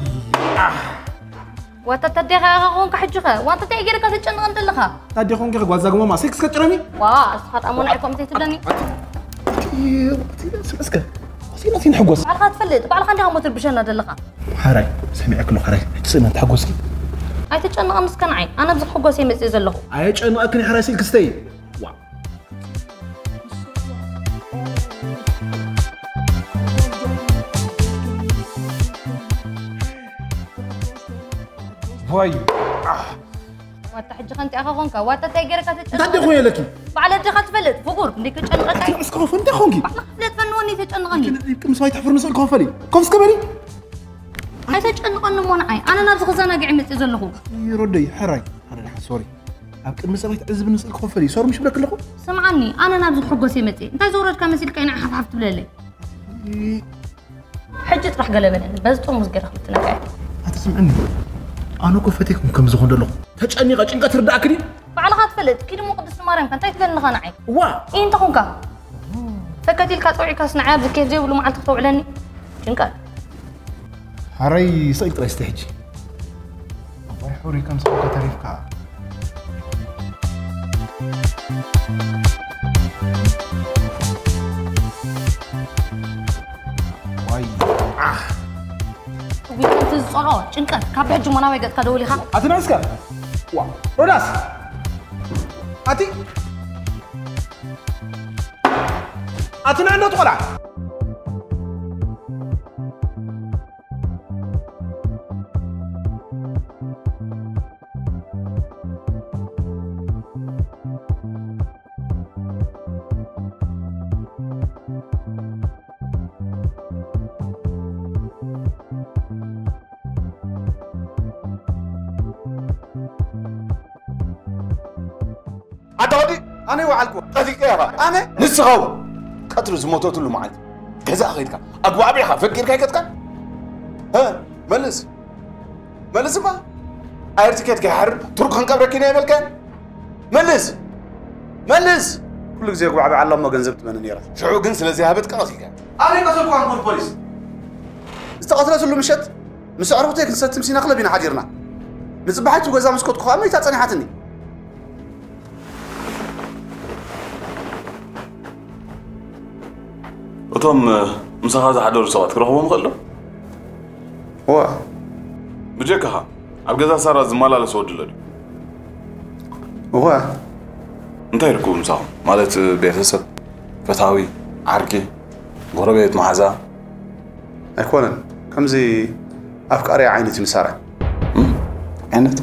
ዋታ ታዲያ ኸ ኾንካ ሕጂ ኸ ዋንታ እንታይ ገይርካ ተጨንቐን ዘለኻ? ታዲያ ኾንካ ጓዛ ግማማ ሴክስ ከጭረሚ? ዋ እስኻ ጣሞና ኣይኮም እንታይ ትብለኒ? እስከ ሲና ሲን ሕጎስ ባዕልኻ ትፈልጥ ባዕልኻ እንዲኻ ሞ ትርብሸና ዘለኻ። ሓራይ ሰሚዐ ክሎ ሓራይ ስእና ተሓጎስኪ። ኣይተጨንቐን እስከ ንዓይ ኣነ ብዙሕ ሕጎስ እየ መፅእ ዘለኹ። ኣየጨንቐክን ሓራይ ስልክስተይ። ዋይ ዋታ ሕጂ ከንቲኣኻ ኾንካ ዋታ እንታይ ገይረካ ተጨንቕ እንታይ ኾን የለኪ ባዕለ ዲኻ ትፈልጥ ፍጉር እንዴ ከጨንቐካ እዩ እስከ ኾን እንታይ ኾንኪ ባዕለ ክፍለጥ ፈንዎ እንዴ ተጨንቐኒ ቅምስ ዋይ ተሕፍር ንስእል ክኸፈል እዩ ኮፍ እስከ በሊ ኣይተጨንቐኒ እሞ ንዓይ ኣነ ናብዚ ክዘናግዕ ይመፅእ ዘለኹ ይረደይ ሕራይ ሕራይ ሶሪ ኣብ ቅድሚ ሰባት ዕዝብ ንስእል ክኸፈል እዩ ሶሪ ምሽ ብለክ ኣለኹ ስምዓኒ ኣነ ናብዚ ክሕጎስ እየ መፅእ እንታይ ዘውረድካ መሲልካ ኢና ሓፍሓፍ ትብለለይ ሕጂ ጥራሕ ገለ በለኒ በዚ ጥርሙዝ ገይረ ክልጥነካ እየ ኣቲ ስምዕኒ ኣነ እኮ ፈቴኩም ከም ዝኾን ደለኹ ተጨኒቐ ጭንቀት ርዳእክኒ ባዕልኻ ትፈልጥ ኪድ እሞ ቅድስቲ ማርያምካ እንታይ ትብለኒ ኻ ንዓይ እዋ እንታይ ኾንካ ፈከት ኢልካ ፀውዒካስ ንዓይ ኣብዚ ኬፍ ዘይብሉ መዓልቲ ክተውዕለኒ ጭንቀት ሓራይ ስቕ ኢል ጥራይ ስተ ሕጂ ኣባይ ሕሩይ ከም ስቕልካ ተሪፍካ ዋይ ዊንታ ዝፀልኦ ጭንቀት ካብ ሕጂ ሞናወይ ገፅካ ደውሊኻ ኣትናስካ ዋ ሮዳስ ኣቲ ኣትና እንዶ ትቆላ ኣታ ወዲ ኣነ ይወዓልኩ ቀዚቀ ኢኻ ኣነ ንስኻ እውን ቀትሪ ዝሞተትሉ መዓልቲ ገዛ ኸይድካ ኣግባቢኻ ፈቂድካ ይገጥካ መልስ መልስ እባ ኣየር ትኬት ከይሓርር ቱርክ ክንቀብረኪ ኢና የበልካን መልስ መልስ ኩሉ ግዜ ጉባዕባዕ ኣላ እሞ ገንዘብ ትመነ ነይራ ሽዑ ግን ስለዚ ሃበትካ ቀሲልካ ኣበይ ቀሰልኳ ንኮን ፖሊስ ዝተቐትለትሉ ምሸት ምስ ኣዕሩኽተይ ክንሰቲ ምሲና ክለብ ኢና ሓዲርና ንፅባሓይቱ ገዛ ምስ ከድኩ ከዓ መይታ ፀኒሓትኒ እቶም ምሳኻ ዝሓደሩ ሰባት ክረኽቦም ይኽእል ዶ? እዋ ብጀካኻ ኣብ ገዛ ሳራ ዝመላለስ ወዲ ኣሎ ድዩ? እዋ እንታይ ይርክቡ ምሳኹም? ማለት ቤተሰብ፣ ፈታዊ፣ ዓርኪ፣ ጎረቤት፣ መሓዛ? ኣይኮነን ከምዚ ኣፍቃሪ ዓይነት እዩ ንሳራ። ዓይነት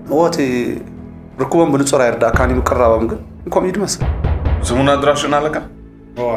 እወ እቲ ርክቦም ብንጹር ኣይርዳእካን እዩ፣ ምቅርራቦም ግን ከምኡ እዩ ዝመስል። ስሙን ኣድራሽኡን ኣለካ? እወ።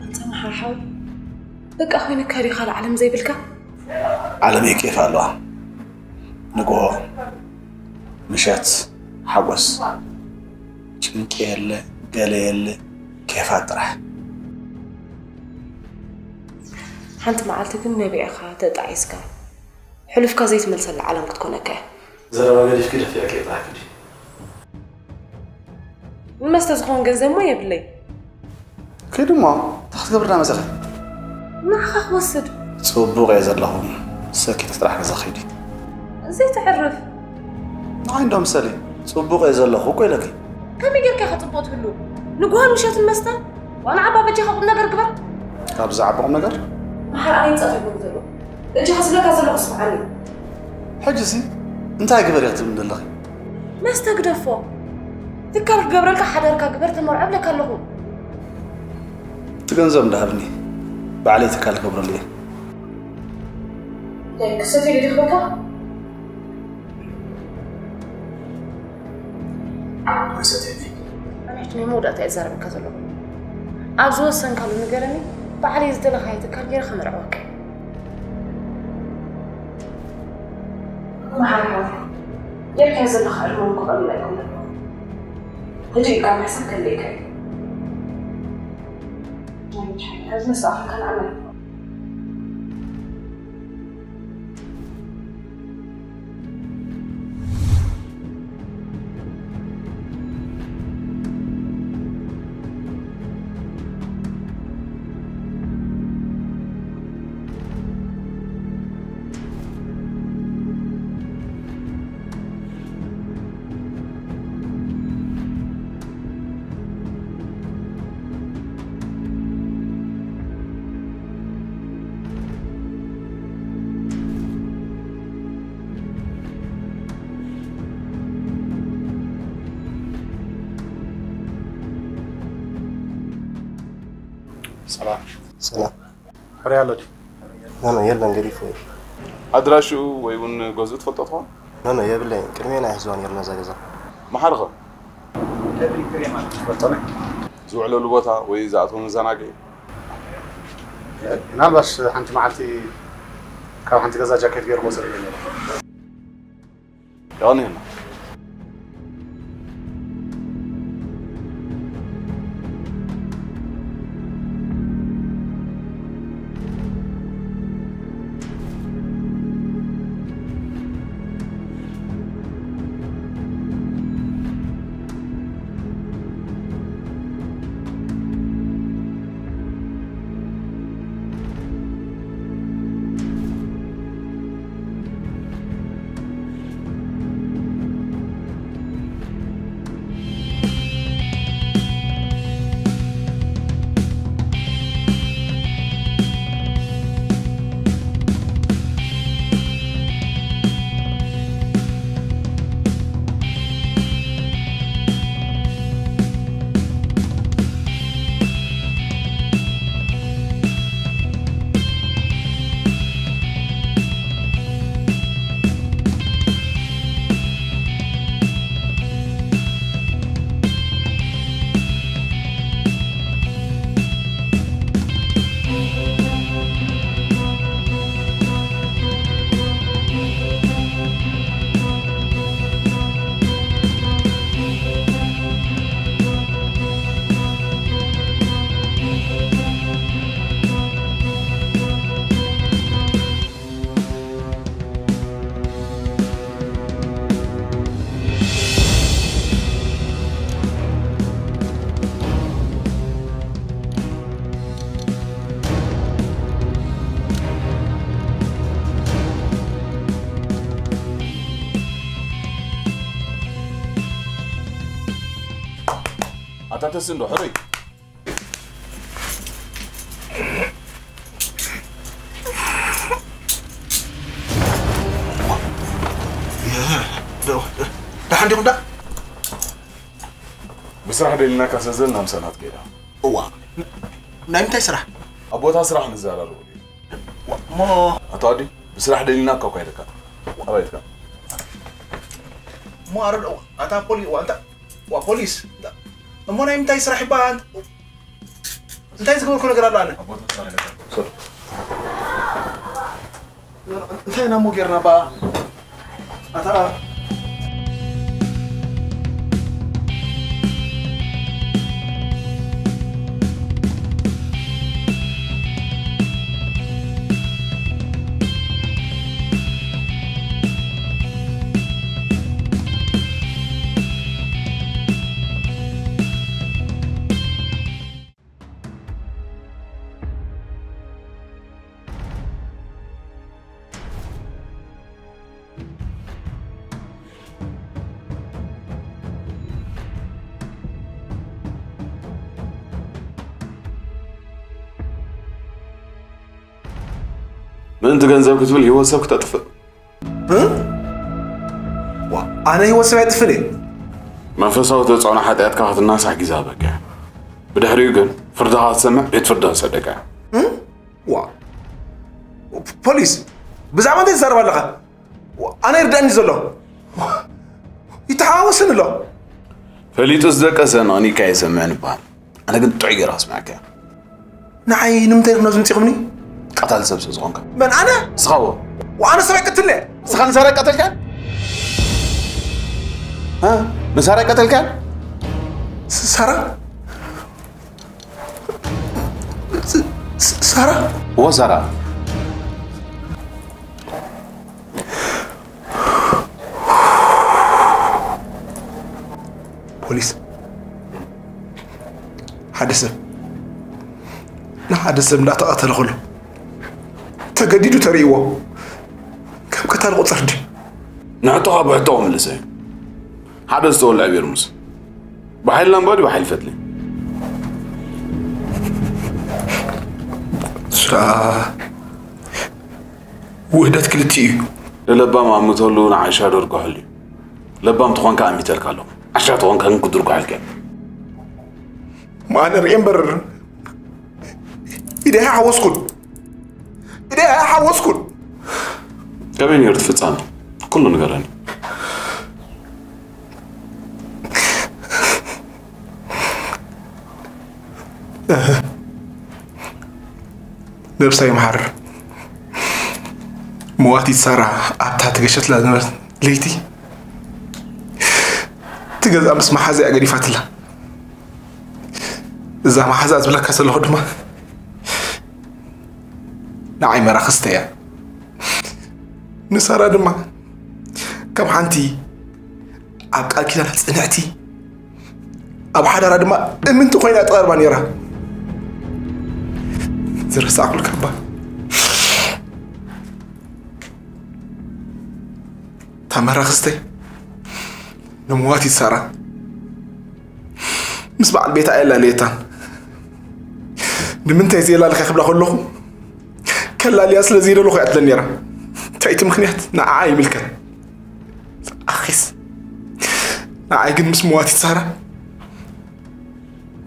ኣንታ መሓር ሓወይ፣ በቃ ኮይኑካ ድዩ ካልእ ዓለም ዘይብልካ? ዓለመይ ኬፍ ኣለዋ። ንግሆ፣ ምሸት፣ ሓጎስ፣ ጭንቂ የለ፣ ገለ የለ፣ ኬፋት ጥራሕ። ሓንቲ መዓልቲ ግን ነቢዕኻ ተጣዒስካ ሕሉፍካ ዘይትመልሰላ ዓለም ክትኮነካ እያ። ዘረባ ገዲፍኪ ደፊዕኪ ጥራሕ ክዲ። ንመስተ ዝኾን ገንዘብ እሞ የብለይ። ኪዲ እሞ እንታይ ክትገብሪ ዳ መጸኺ? ንዓኻ ክወስድ። ጽቡቕ እየ ዘለኹ። ሰኪት ጥራሕ ገዛ ኺዲ። ዘይተዕርፍ። ንዓይ እንዶ ምሰሊ ጽቡቕ እየ ዘለኹ እኮ ኢለኪ። ከመይ ጌርካ ኢኻ ጽቡቕ ትህሉ? ንግሆን ምሸትን መስተ? ዋና ዓባ በጃኻ ቁም ነገር ግበር። ካብ ዝዓቢ ቁም ነገር? መሓር ኣነ ይጻፍ ይብሉ ዘሎ። በጃኻ ዝብለካ ዘለኹ ስምዓኒ። ሕጂሲ እንታይ ግበር እያ ትብልኒ ዘለኺ? መስተ ግደፎ። ትካል ክገብረልካ ሓዳርካ ግበር ተመርዖ እብለካ ኣለኹ። እቲ ገንዘብ እንዳሃብኒ ባዕለይ ትካል ክገብረሉ እየ። ክሰት ገዲፍካ ኣይሰትየኒ። ኣነ ሕጂ ናይ መወዳእታ እየ ዝዛረበካ ዘለኹ። ኣብ ዝወሰንካሉ ንገረኒ፣ ባዕለይ ዝደለኻዮ ትካል ገይረ ከመርዕወካ እየ። መሓር ሓወይ፣ ጌርካዮ ዘለኻ ዕድመ እውን ክቐልል ኣይኮነን። ህድእ ኢልካ ምሕሳብ ከድልየካ እዩ። ናይ ብቻ ኣብዚ መሳእኻ ከነኣመን። ሰላም። ሰላም። ሕርያ ኣሎ ድዩ? ኖ ኖ፣ የለን፣ ገዲፉ እዩ። ኣድራሽኡ ወይ እውን ገዝኡ ትፈልጦ ትኾን? ኖ ኖ፣ የብለይን። ቅድሜና ይሕዝዋ ነይሩ ነዛ ገዛ። መሓርኸ? ዝውዕለሉ ቦታ ወይ ዝኣትዎ መዘናግዒ? ምናልባሽ ሓንቲ መዓልቲ ካብ ሓንቲ ገዛ ጃኬት ገይሩ ክወሰድ ነይሩ። የቐንየልና። ታተስ እንዶ ሕሩይ። ደሓን ዲኹም ዳ? ብስራሕ ደሊናካ ስለ ዘለና ምሳና ትከይዳ። እዋ፣ ናይ ምንታይ ስራሕ? ኣብ ቦታ ስራሕ ንዘራረበሉ። እሞ ኣቶ ኣዲ፣ ብስራሕ ደሊናካ እኳ ኢለካ። ኣባይ ኢልካ? እሞ ኣረድኦ፣ ኣታ ፖሊ-፣ ዋ፣ እንታ-፣ ዋ፣ ፖሊስ፣ እንታ-፣ እሞ ናይ ምንታይ ስራሕ ይበሃል? እንታይ ዝገበርኩ ነገር ኣሎ ኣነ? ኣብ ቦታ ስራሕ ኢለካ። ሶሪ። እንታይ ኢና እሞ ጌርና ባ? ኣታ ምእንቲ ገንዘብ ክትብል ህይወት ሰብ ክተጥፍእ? እ? ዋ፣ ኣነ ህይወት ሰብ ኣይጥፍን እየ። መንፈሳዊ ተጽዕኖ ሓጢኣትካ ክትናሳሕ ግዜ ሃበካ እያ። ብድሕሪኡ ግን ፍርድኻ ክትሰምዕ ቤት ፍርዲ ክሰደካ እያ። እ? ዋ፣ ፖሊስ፣ ብዛዕባ እንታይ ትዛረብ ኣለኻ? ዋ፣ ኣነ ይርዳእኒ ዘሎ። ዋ፣ ይተሓዋወስን ኣሎ። ፈሊጡ ዝደቀሰ ነቕኒካ ይሰምዕን ይበሃል። ኣነ ግን ጥዑይ ገይረ ከስምዐካ እየ። ንዓይ ንምንታይ ኢኹም ናብዚ መጺኹምኒ? ቀታሊ ሰብ ስለ ዝኾንካ። መን፣ ኣነ? ንስኻ እዎ። ወኣነ ሰብ ኣይቀትልን እየ። ንስኻ ንሳራ ኣይቀተልካን? እ? ንሳራ ኣይቀተልካን? ስ-፣ ሳራ? ስ-፣ ስ-፣ ሳራ? እዎ፣ ሳራ። ፖሊስ፣ ሓደ ሰብ ንሓደ ሰብ እንዳተቐተለ ከሎ ተገዲዱ ተርእይዎ፣ ከም ቀታሊ ቁጸር ድዩ? ንሕቶኻ ብሕቶ ክምልሰ እዩ። ሓደ ዝተወልዐ ቤርሙስ ብሓይሊ ላምባ ድዩ ብሓይሊ ፈትሊ? ስራ ውህደት ክልቲኡ እዩ። ንለባም ኣምተሉ ንዓሻ ደርግሐሉ እዩ። ለባም ተኾንካ ኣሚተልካ ኣለኹ። ዓሻ ተኾንካ ግን ክድርግሐልካ እየ። ማነ ርእየ እምበር ኢደይ ሓወስኩን። ኢደይ ሓወስኩን። ከመይ ነይሩ እቲ ፍጻመ? ኩሉ ንገረኒ። ነብሳ ይምሓር። መዋቲት ሳራ ኣብታ ተገሸትላ ዝነበረት ለይቲ፣ እቲ ገዛ ምስ መሓዛኣ ገዲፋትላ። እዛ መሓዛ ዝብለካ ዘለኹ ድማ ንዓይ መራኽስተ እያ። ንሳራ ድማ ከም ሓንቲ ኣብ ቃል ኪዳና ጽንዕቲ፣ ኣብ ሓዳራ ድማ እምንቲ ኮይና ትቐርባ ነይራ። ዝረሳዕኩልካ እባ፣ እታ መራኽስተይ ንመዋቲት ሳራ ምስ በዓል ቤታ ኣየላለየታን። ንምንታይ ዘየላልካ ክብላ ከለኹ፣ ከላልያ ስለ ዘይደለኹ እያ ትብለኒ ነይራ። እንታይ እቲ ምኽንያት ንዓኣ ይምልከት። ኣኺስ፣ ንዓይ ግን ምስ መዋቲት ሳራ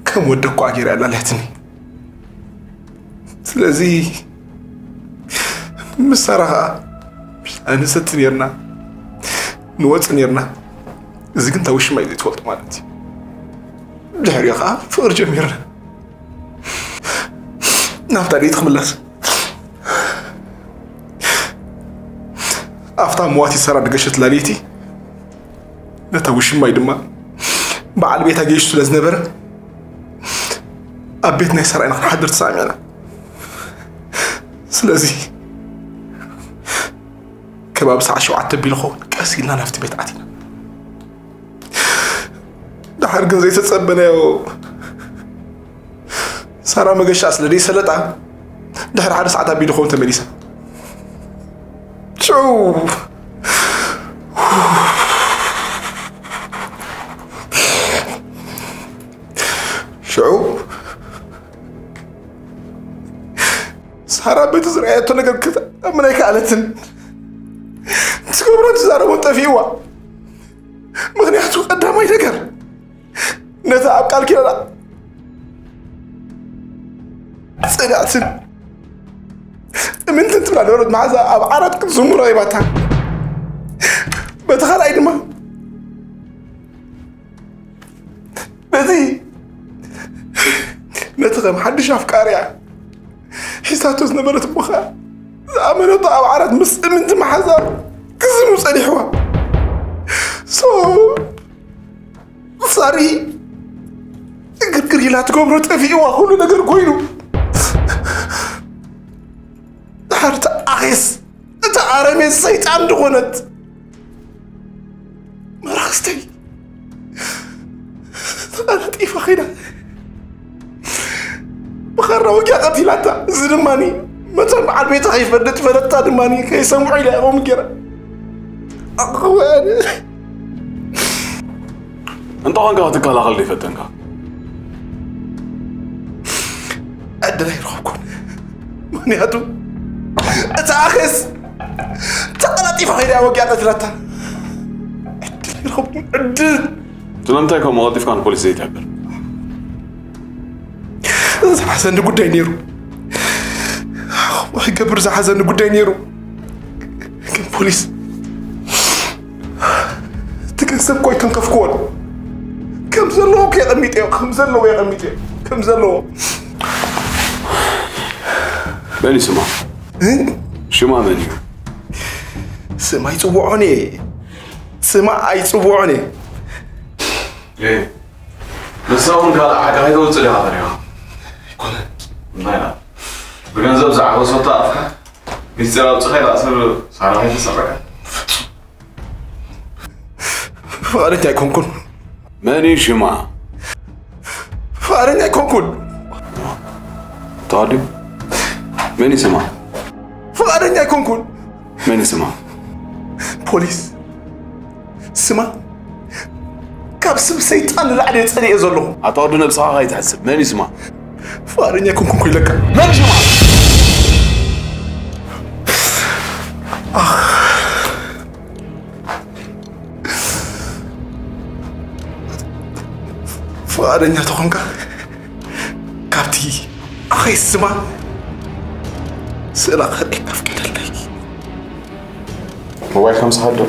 ከም ወደ እኳ ገይራ ኣላልያትኒ። ስለዚ ምስ ሳራ ኸኣ ንሰቲ ነይርና፣ ንወጽእ ነይርና። እዚ ግን እታ ውሽማይ ዘይትፈልጦ ማለት እዩ። ድሕሪኡ ኸኣ ፍቕሪ ጀሚርና። ናብታ ደይ ትኽምለስ። ኣብታ መዋቲት ሳራ ድገሸት ላልይቲ፣ ነታ ውሽማይ ድማ በዓል ቤታ ገይሹ ስለ ዝነበረ፣ ኣብ ቤት ናይ ሳራ ኢና ክንሓድር ተሰማሚዕና። ስለዚ ከባቢ ሰዓት ሸውዓተ ኣቢሉ ኸውን ቀስ ኢልና ናብቲ ቤት ኣቲና። ድሓር ግን ዘይተጸበናዮ ሳራ መገሻ ስለ ደይሰለጣ፣ ድሕሪ ሓደ ሰዓት ኣቢሉ ኸውን ተመሊሳ። ጭው! ሓራ በቲ ዝረኣየቶ ነገር ክትኣምን ኣይከኣለትን። ትገብሮን ትዛረቦን ጠፊእዋ። ምኽንያቱ ቀዳማይ ነገር ነታ ኣብ ቃል ኪዳና ጽንዕትን እምንትን ትብላ ነበረት መሓዛ ኣብ ዓራት ክትዝሙ ረኺባታ። በቲ ካልኣይ ድማ በዚ ነቲ ከም ሓድሽ ኣፍቃሪያ ሒዛቶ ዝነበረት እሞ ኸኣ ዝኣመነቶ ኣብ ዓራት ምስ እምንቲ መሓዛ ክዝሙ ጸኒሕዋ። ሶ ሳሪ ግርግር ኢላ ትገብሮ ጠፊእዋ ኩሉ ነገር ኮይኑ። ድሓር ተኣኼስ እታ ኣረሜን ሰይጣን ዝኾነት መራኽስተይ ተቐላጢፋ ኸይዳ ብኻራ ወጊያ ቀቲላታ። እዚ ድማኒ መታን በዓል ቤታ ከይፈልጥ ፈለጥታ ድማኒ ከይሰምዑ ኢላ ኢኹም ገይራ ኣቕዋን እንተኾንካ ክትከላኸል ዘይፈተንካ ዕድል ኣይረኸብኩን። ምክንያቱ እታ ኣኸስ ተቐላጢፋ ከይዳ ወጊያ ቀትላታ። ዕድል ኣይረኸብኩን። ዕድል ስለምንታይ ከምኡ ቀልጢፍካ ንፖሊስ ዘይትሕብር? ዝሓዘኒ ጉዳይ ነይሩ። ክገብር ዝሓዘኒ ጉዳይ ነይሩ። ግን ፖሊስ እቲ ገንዘብ እኮ ኣይተንከፍክዎን። ከም ዘለዎ እኮ የቐሚጠዮ፣ ከም ዘለዎ የቐሚጠዮ፣ ከም ዘለዎ። መን እዩ ስማ? ሽማ መን እዩ? ስማ ይፅውዖን እየ። ስማ ኣይፅውዖን እየ። ንሳ እውን ካልእ ሓቂ ከይተውፅእ ዲኻ ፈሪኻ? ኣይኮነን። እንታይ ኢላ? ብገንዘብ ዝዓበሰቶ ኣፍካ ሚስጢር ኣውፅኻ ኢላ ሰብ ሳራ ከይተሰረቀ? ፍቓደኛ ኣይኮንኩን። መን እዩ ሽማ? ፍቓደኛ ኣይኮንኩን። ተዋዲ መን እዩ ስማ? ፍቓደኛ ኣይኮንኩን። መን እዩ ስማ? ፖሊስ ስማ ካብ ስም ሰይጣን ንላዕሊ እየ ጸሊኤ ዘለኹ። ኣቶ ወዲ ነብስኻ ከይትሕስብ መን እዩ ስማ? ፍቓደኛ ኣይኮንኩን እኮ ኢለካ። መን እዩ ሽማ? ፍቓደኛ ተኾንካ ካብቲ ኣኸይ ስማ ስእላ ክርእየካ ፍቀደለይ። ሞባይል ከም ዝሃዶ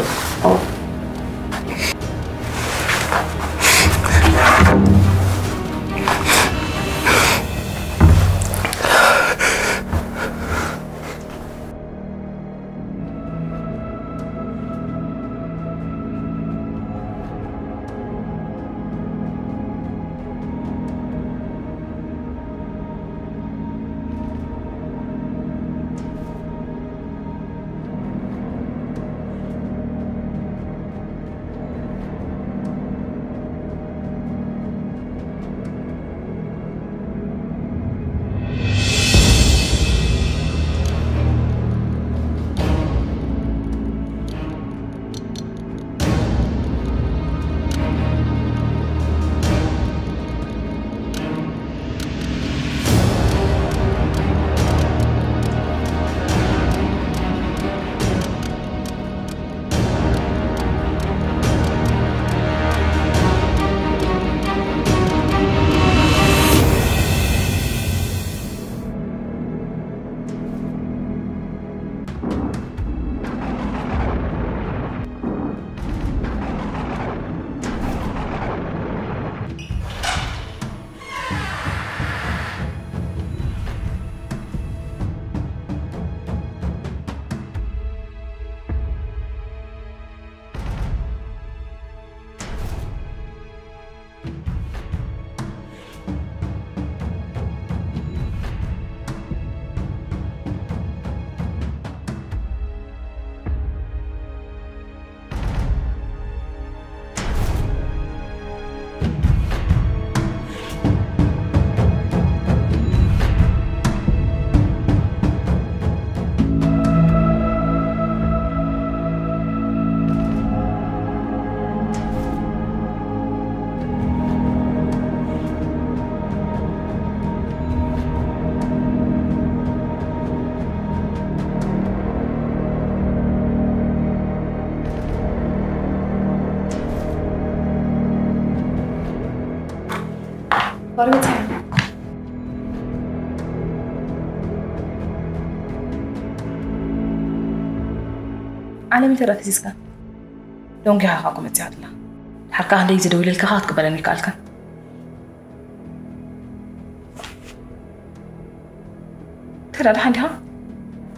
ባርቤት ዓለም እንተ ደኣ ፈሲስካ ደንጒኻ ኢኻ እኮ መጺኻ ዘላ። ድሓር ከኣ ክንደይ ግዜ ደዊለልካ ክትቅበለኒ ኣይከኣልካን። ከዳ ደሓን ዲኻ?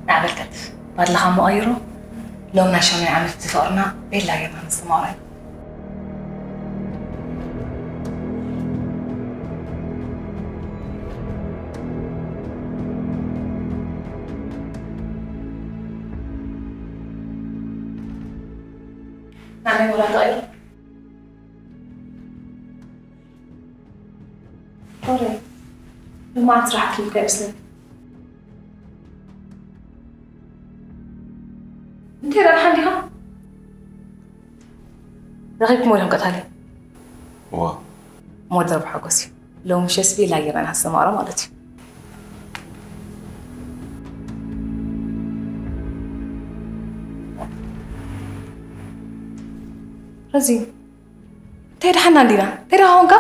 ንዓበል ከትፍ ባድልኻ እሞ ቀይሮ። ሎም ናይ ሻሙናይ ዓመት ፍቕርና ቤላ ጌርና ነስተማቕሮ ኢና። ናበይ ወላ ተቐይሩ? ኦሬ፣ ልማዓት ስራሕ ክልካ ይመስለኒ። እንታይ ደኣ ደሓን ዲኻ? ረኺብኩም ወዲኹም ቀታሊ? እዋ። ሞት ዘርባ ሓጎስ እዩ። ሎሚ ምሸት ቤላ ጌርና ነስተማቕሮ ማለት እዩ። ረዚ፣ እንታይ ደሓና እንዲና? እንታይ ደኣ ኾንካ?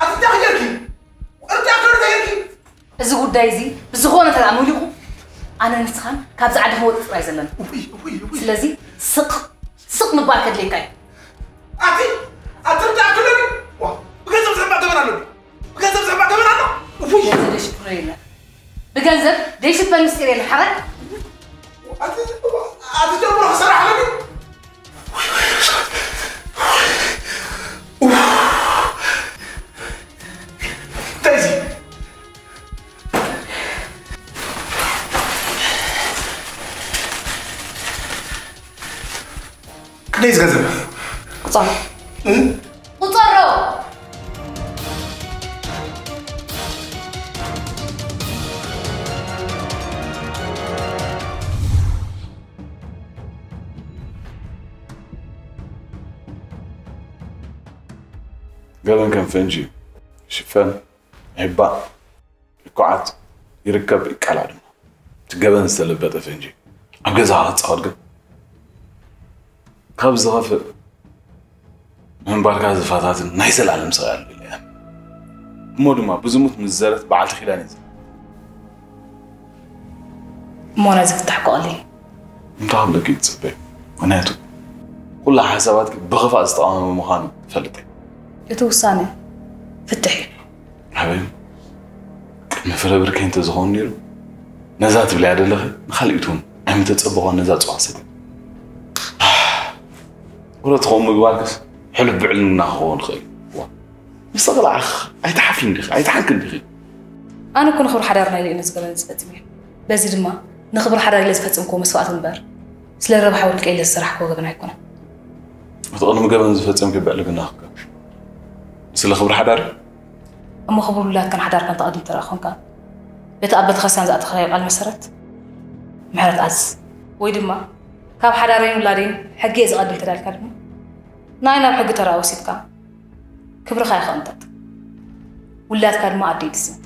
ኣቲ እንታይ ጌርኪ? እርዳእ ከሎ እንታይ ጌርኪ? እዚ ጉዳይ እዚ ብዝኾነ ተኣምር ይኹን ኣነ ንስኻን ካብዚ ዓዲ ክንወፅእ ጥራይ ዘለና። እውይ፣ እውይ፣ እውይ። ስለዚ ስቕ፣ ስቕ ምባል ከድልየካ እዩ። ኣቲ፣ ኣቲ እርዳእ ከሎኒ? ዋ፣ ብገንዘብ ዝሕባእ ገበን ኣለኒ። ብገንዘብ ዝሕባእ ገበን ኣሎ? እውይ። ብገንዘብ ዘይሽፈን የለን። ብገንዘብ ዘይሽፈን ምስጢር የለን። ሓራይ? ኣቲ፣ ኣቲ ጀምሮ ክሰርሕ ኣለኒ። እንታይ እዚ? ክንደይ እዚ ገንዘብ? ቁጸሮ። እም? ቁጸሮ። ገበን ከም ፈንጂ እዩ። ሽፈን፣ ይሕባእ፣ ይኳዓት፣ ይርከብ፣ ይቃላዕ ድማ። እቲ ገበን ዝተለበጠ ፈንጂ ኣብ ገዛኻ ክትጻወት ግን ካብ ዝኸፍእ ምንባርካ ዝፈታትን ናይ ዘላለም ስቓይ ኣሎ ኢለ እየ። እሞ ድማ ብዝሙት ምስ ዝዘረት በዓልቲ ኪዳን እየ ዝብል። እሞ ነዚ ፍታሕ ክቐል እዩ። እንታይ ክብለኪ ትጽበይ? ምኽንያቱ ኩላ ሓሳባትኪ ብኽፋእ ዝተቓወመ ምዃኑ እፈልጥ እየ። እቲ ውሳነ ፍትሕ እዩ። ኣበይ? ቅድሚ ፍረ ብርከይ እንተዝኸውን ነይሩ፣ ነዛ ትብልያ ዘለኺ ንኻልኢት እውን ኣይምተጸበኾን ነዛ ጽዋዕ ሰትየ። ወረ ትኸውን ምግባርክስ ሕሉፍ ብዕልና ክኸውን ይኽእል እዩ። ዋ፣ ምስ ተቕላዕኽ ኣይትሓፍሪን ዲኺ? ኣይትሓንክን ዲኺ? ኣነ እኮ ንኽብሪ ሓዳርና ኢለ እየ ነዚ ገበን ዝፈጽም እየ። በዚ ድማ ንኽብሪ ሓዳር ኢለ ዝፈጸምክዎ መስዋእቲ እምበር፣ ስለ ረብሓ ውልቀ ኢለ ዝሰራሕክዎ ገበን ኣይኮነን። እቲ ቅድሚ ገበን ዝፈጸምኪ ብዕልግና ክከ-፣ ስለ ክብሪ ሓዳር እዩ። እሞ ክብሪ ውላድካን ሓዳርካን ተቐድም ተረኣ ኮንካ፣ በቲ ኣብ ቤተክርስትያን ዝኣተኻዮ ቃል መሰረት ምሕረት ኣዝዝ። ወይ ድማ ካብ ሓዳረይን ውላደይን ሕጊ እየ ዝቐድም ተዳልካ ድማ ንኣይ ናብ ሕጊ ተረኣ ወሲድካ ክብርኻ ይኸንጠጥ። ውላድካ ድማ ኣደይ ድስን።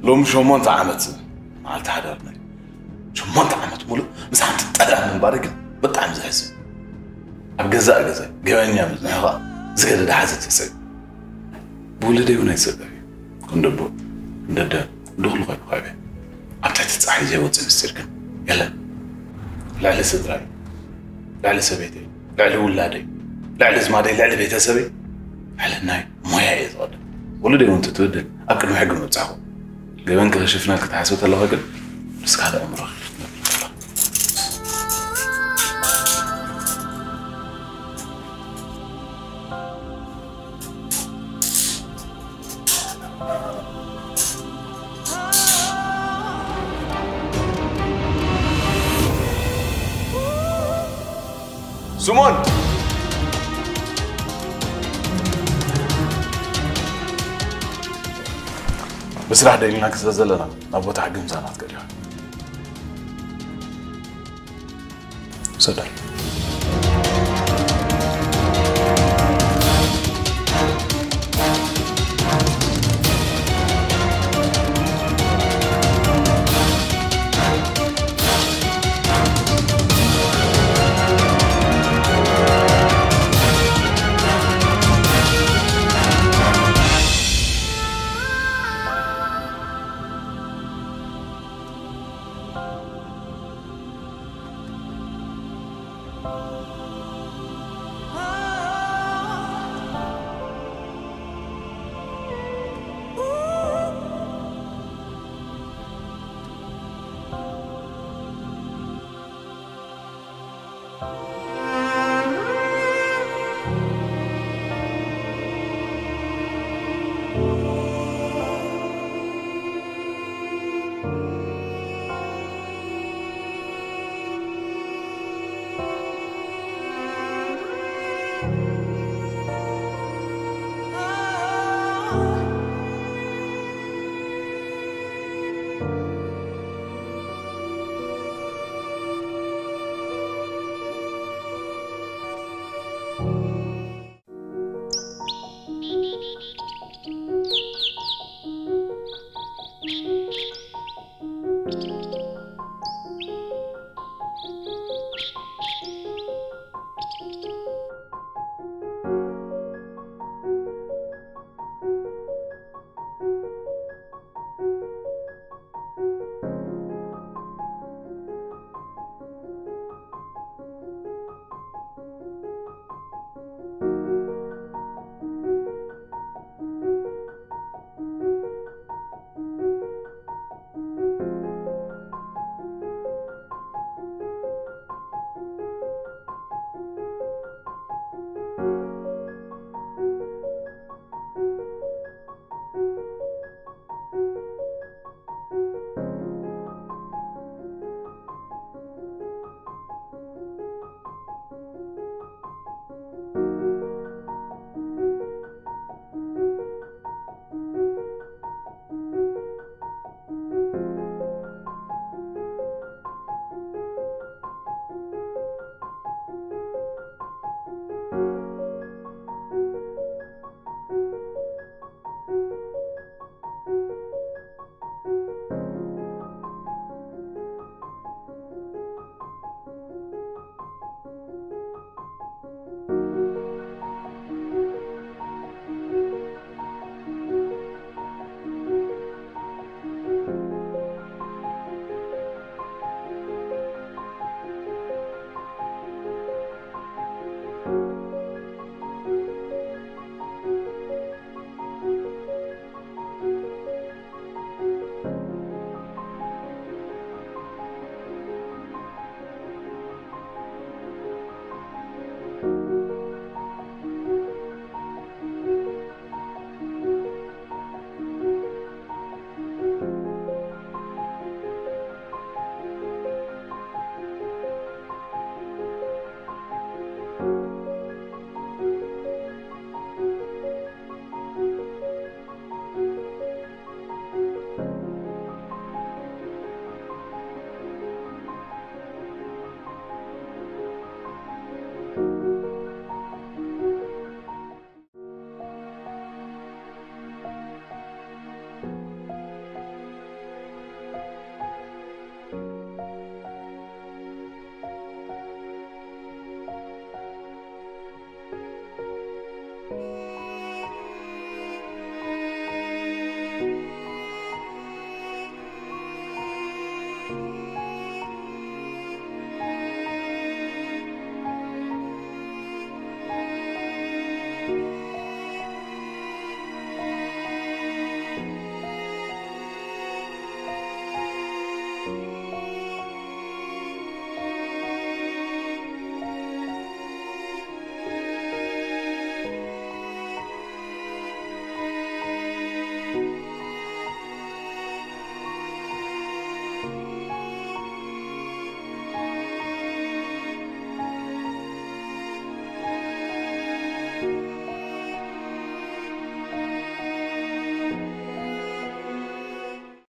ሎሚ ሸሞንተ ዓመት መዓልቲ ሓዳርና እዩ። ሸሞንተ ዓመት ሙሉእ ምስ ሓንቲ ጠላም ምንባረይ ግን ብጣዕሚ ዘሕዝን። ኣብ ገዛእ ገዛይ ገበኛ ምጽንሑ ኸኣ ዝገደደ ሓዘን ተሰብዩ። ብውሉደይ እውን ኣይጸገብ እዩ። ክንደቦ፣ ክንደደ፣ ድኹሉ ኮይኑ ከዕብየ። ኣብ ትሕቲ ጸሓይ ዘይወጽእ ምስጢር ግን የለን። ልዕሊ ስድራይ፣ ልዕሊ ሰበይተይ፣ ልዕሊ ውላደይ፣ ልዕሊ ኣዝማደይ፣ ልዕሊ ቤተሰበይ፣ ልዕሊ ናይ ሞያ እየ ዝቐድም። ውሉደይ እውን ትትብድል ኣብ ቅድሚ ሕጊ ምብጻሕኹ። ገበንኪ ክሽፍነልኪ ትሓስቢ ተለኺ ግን ምስ ካልእ ኣእምሮኺ ክትነብሪ ኣለኺ። ስሞን! ብስራሕ ደሊናኪ ስለ ዘለና ናብ ቦታ ሕጊ ምሳና ትከዲ ኢኻ። ውሰዳ።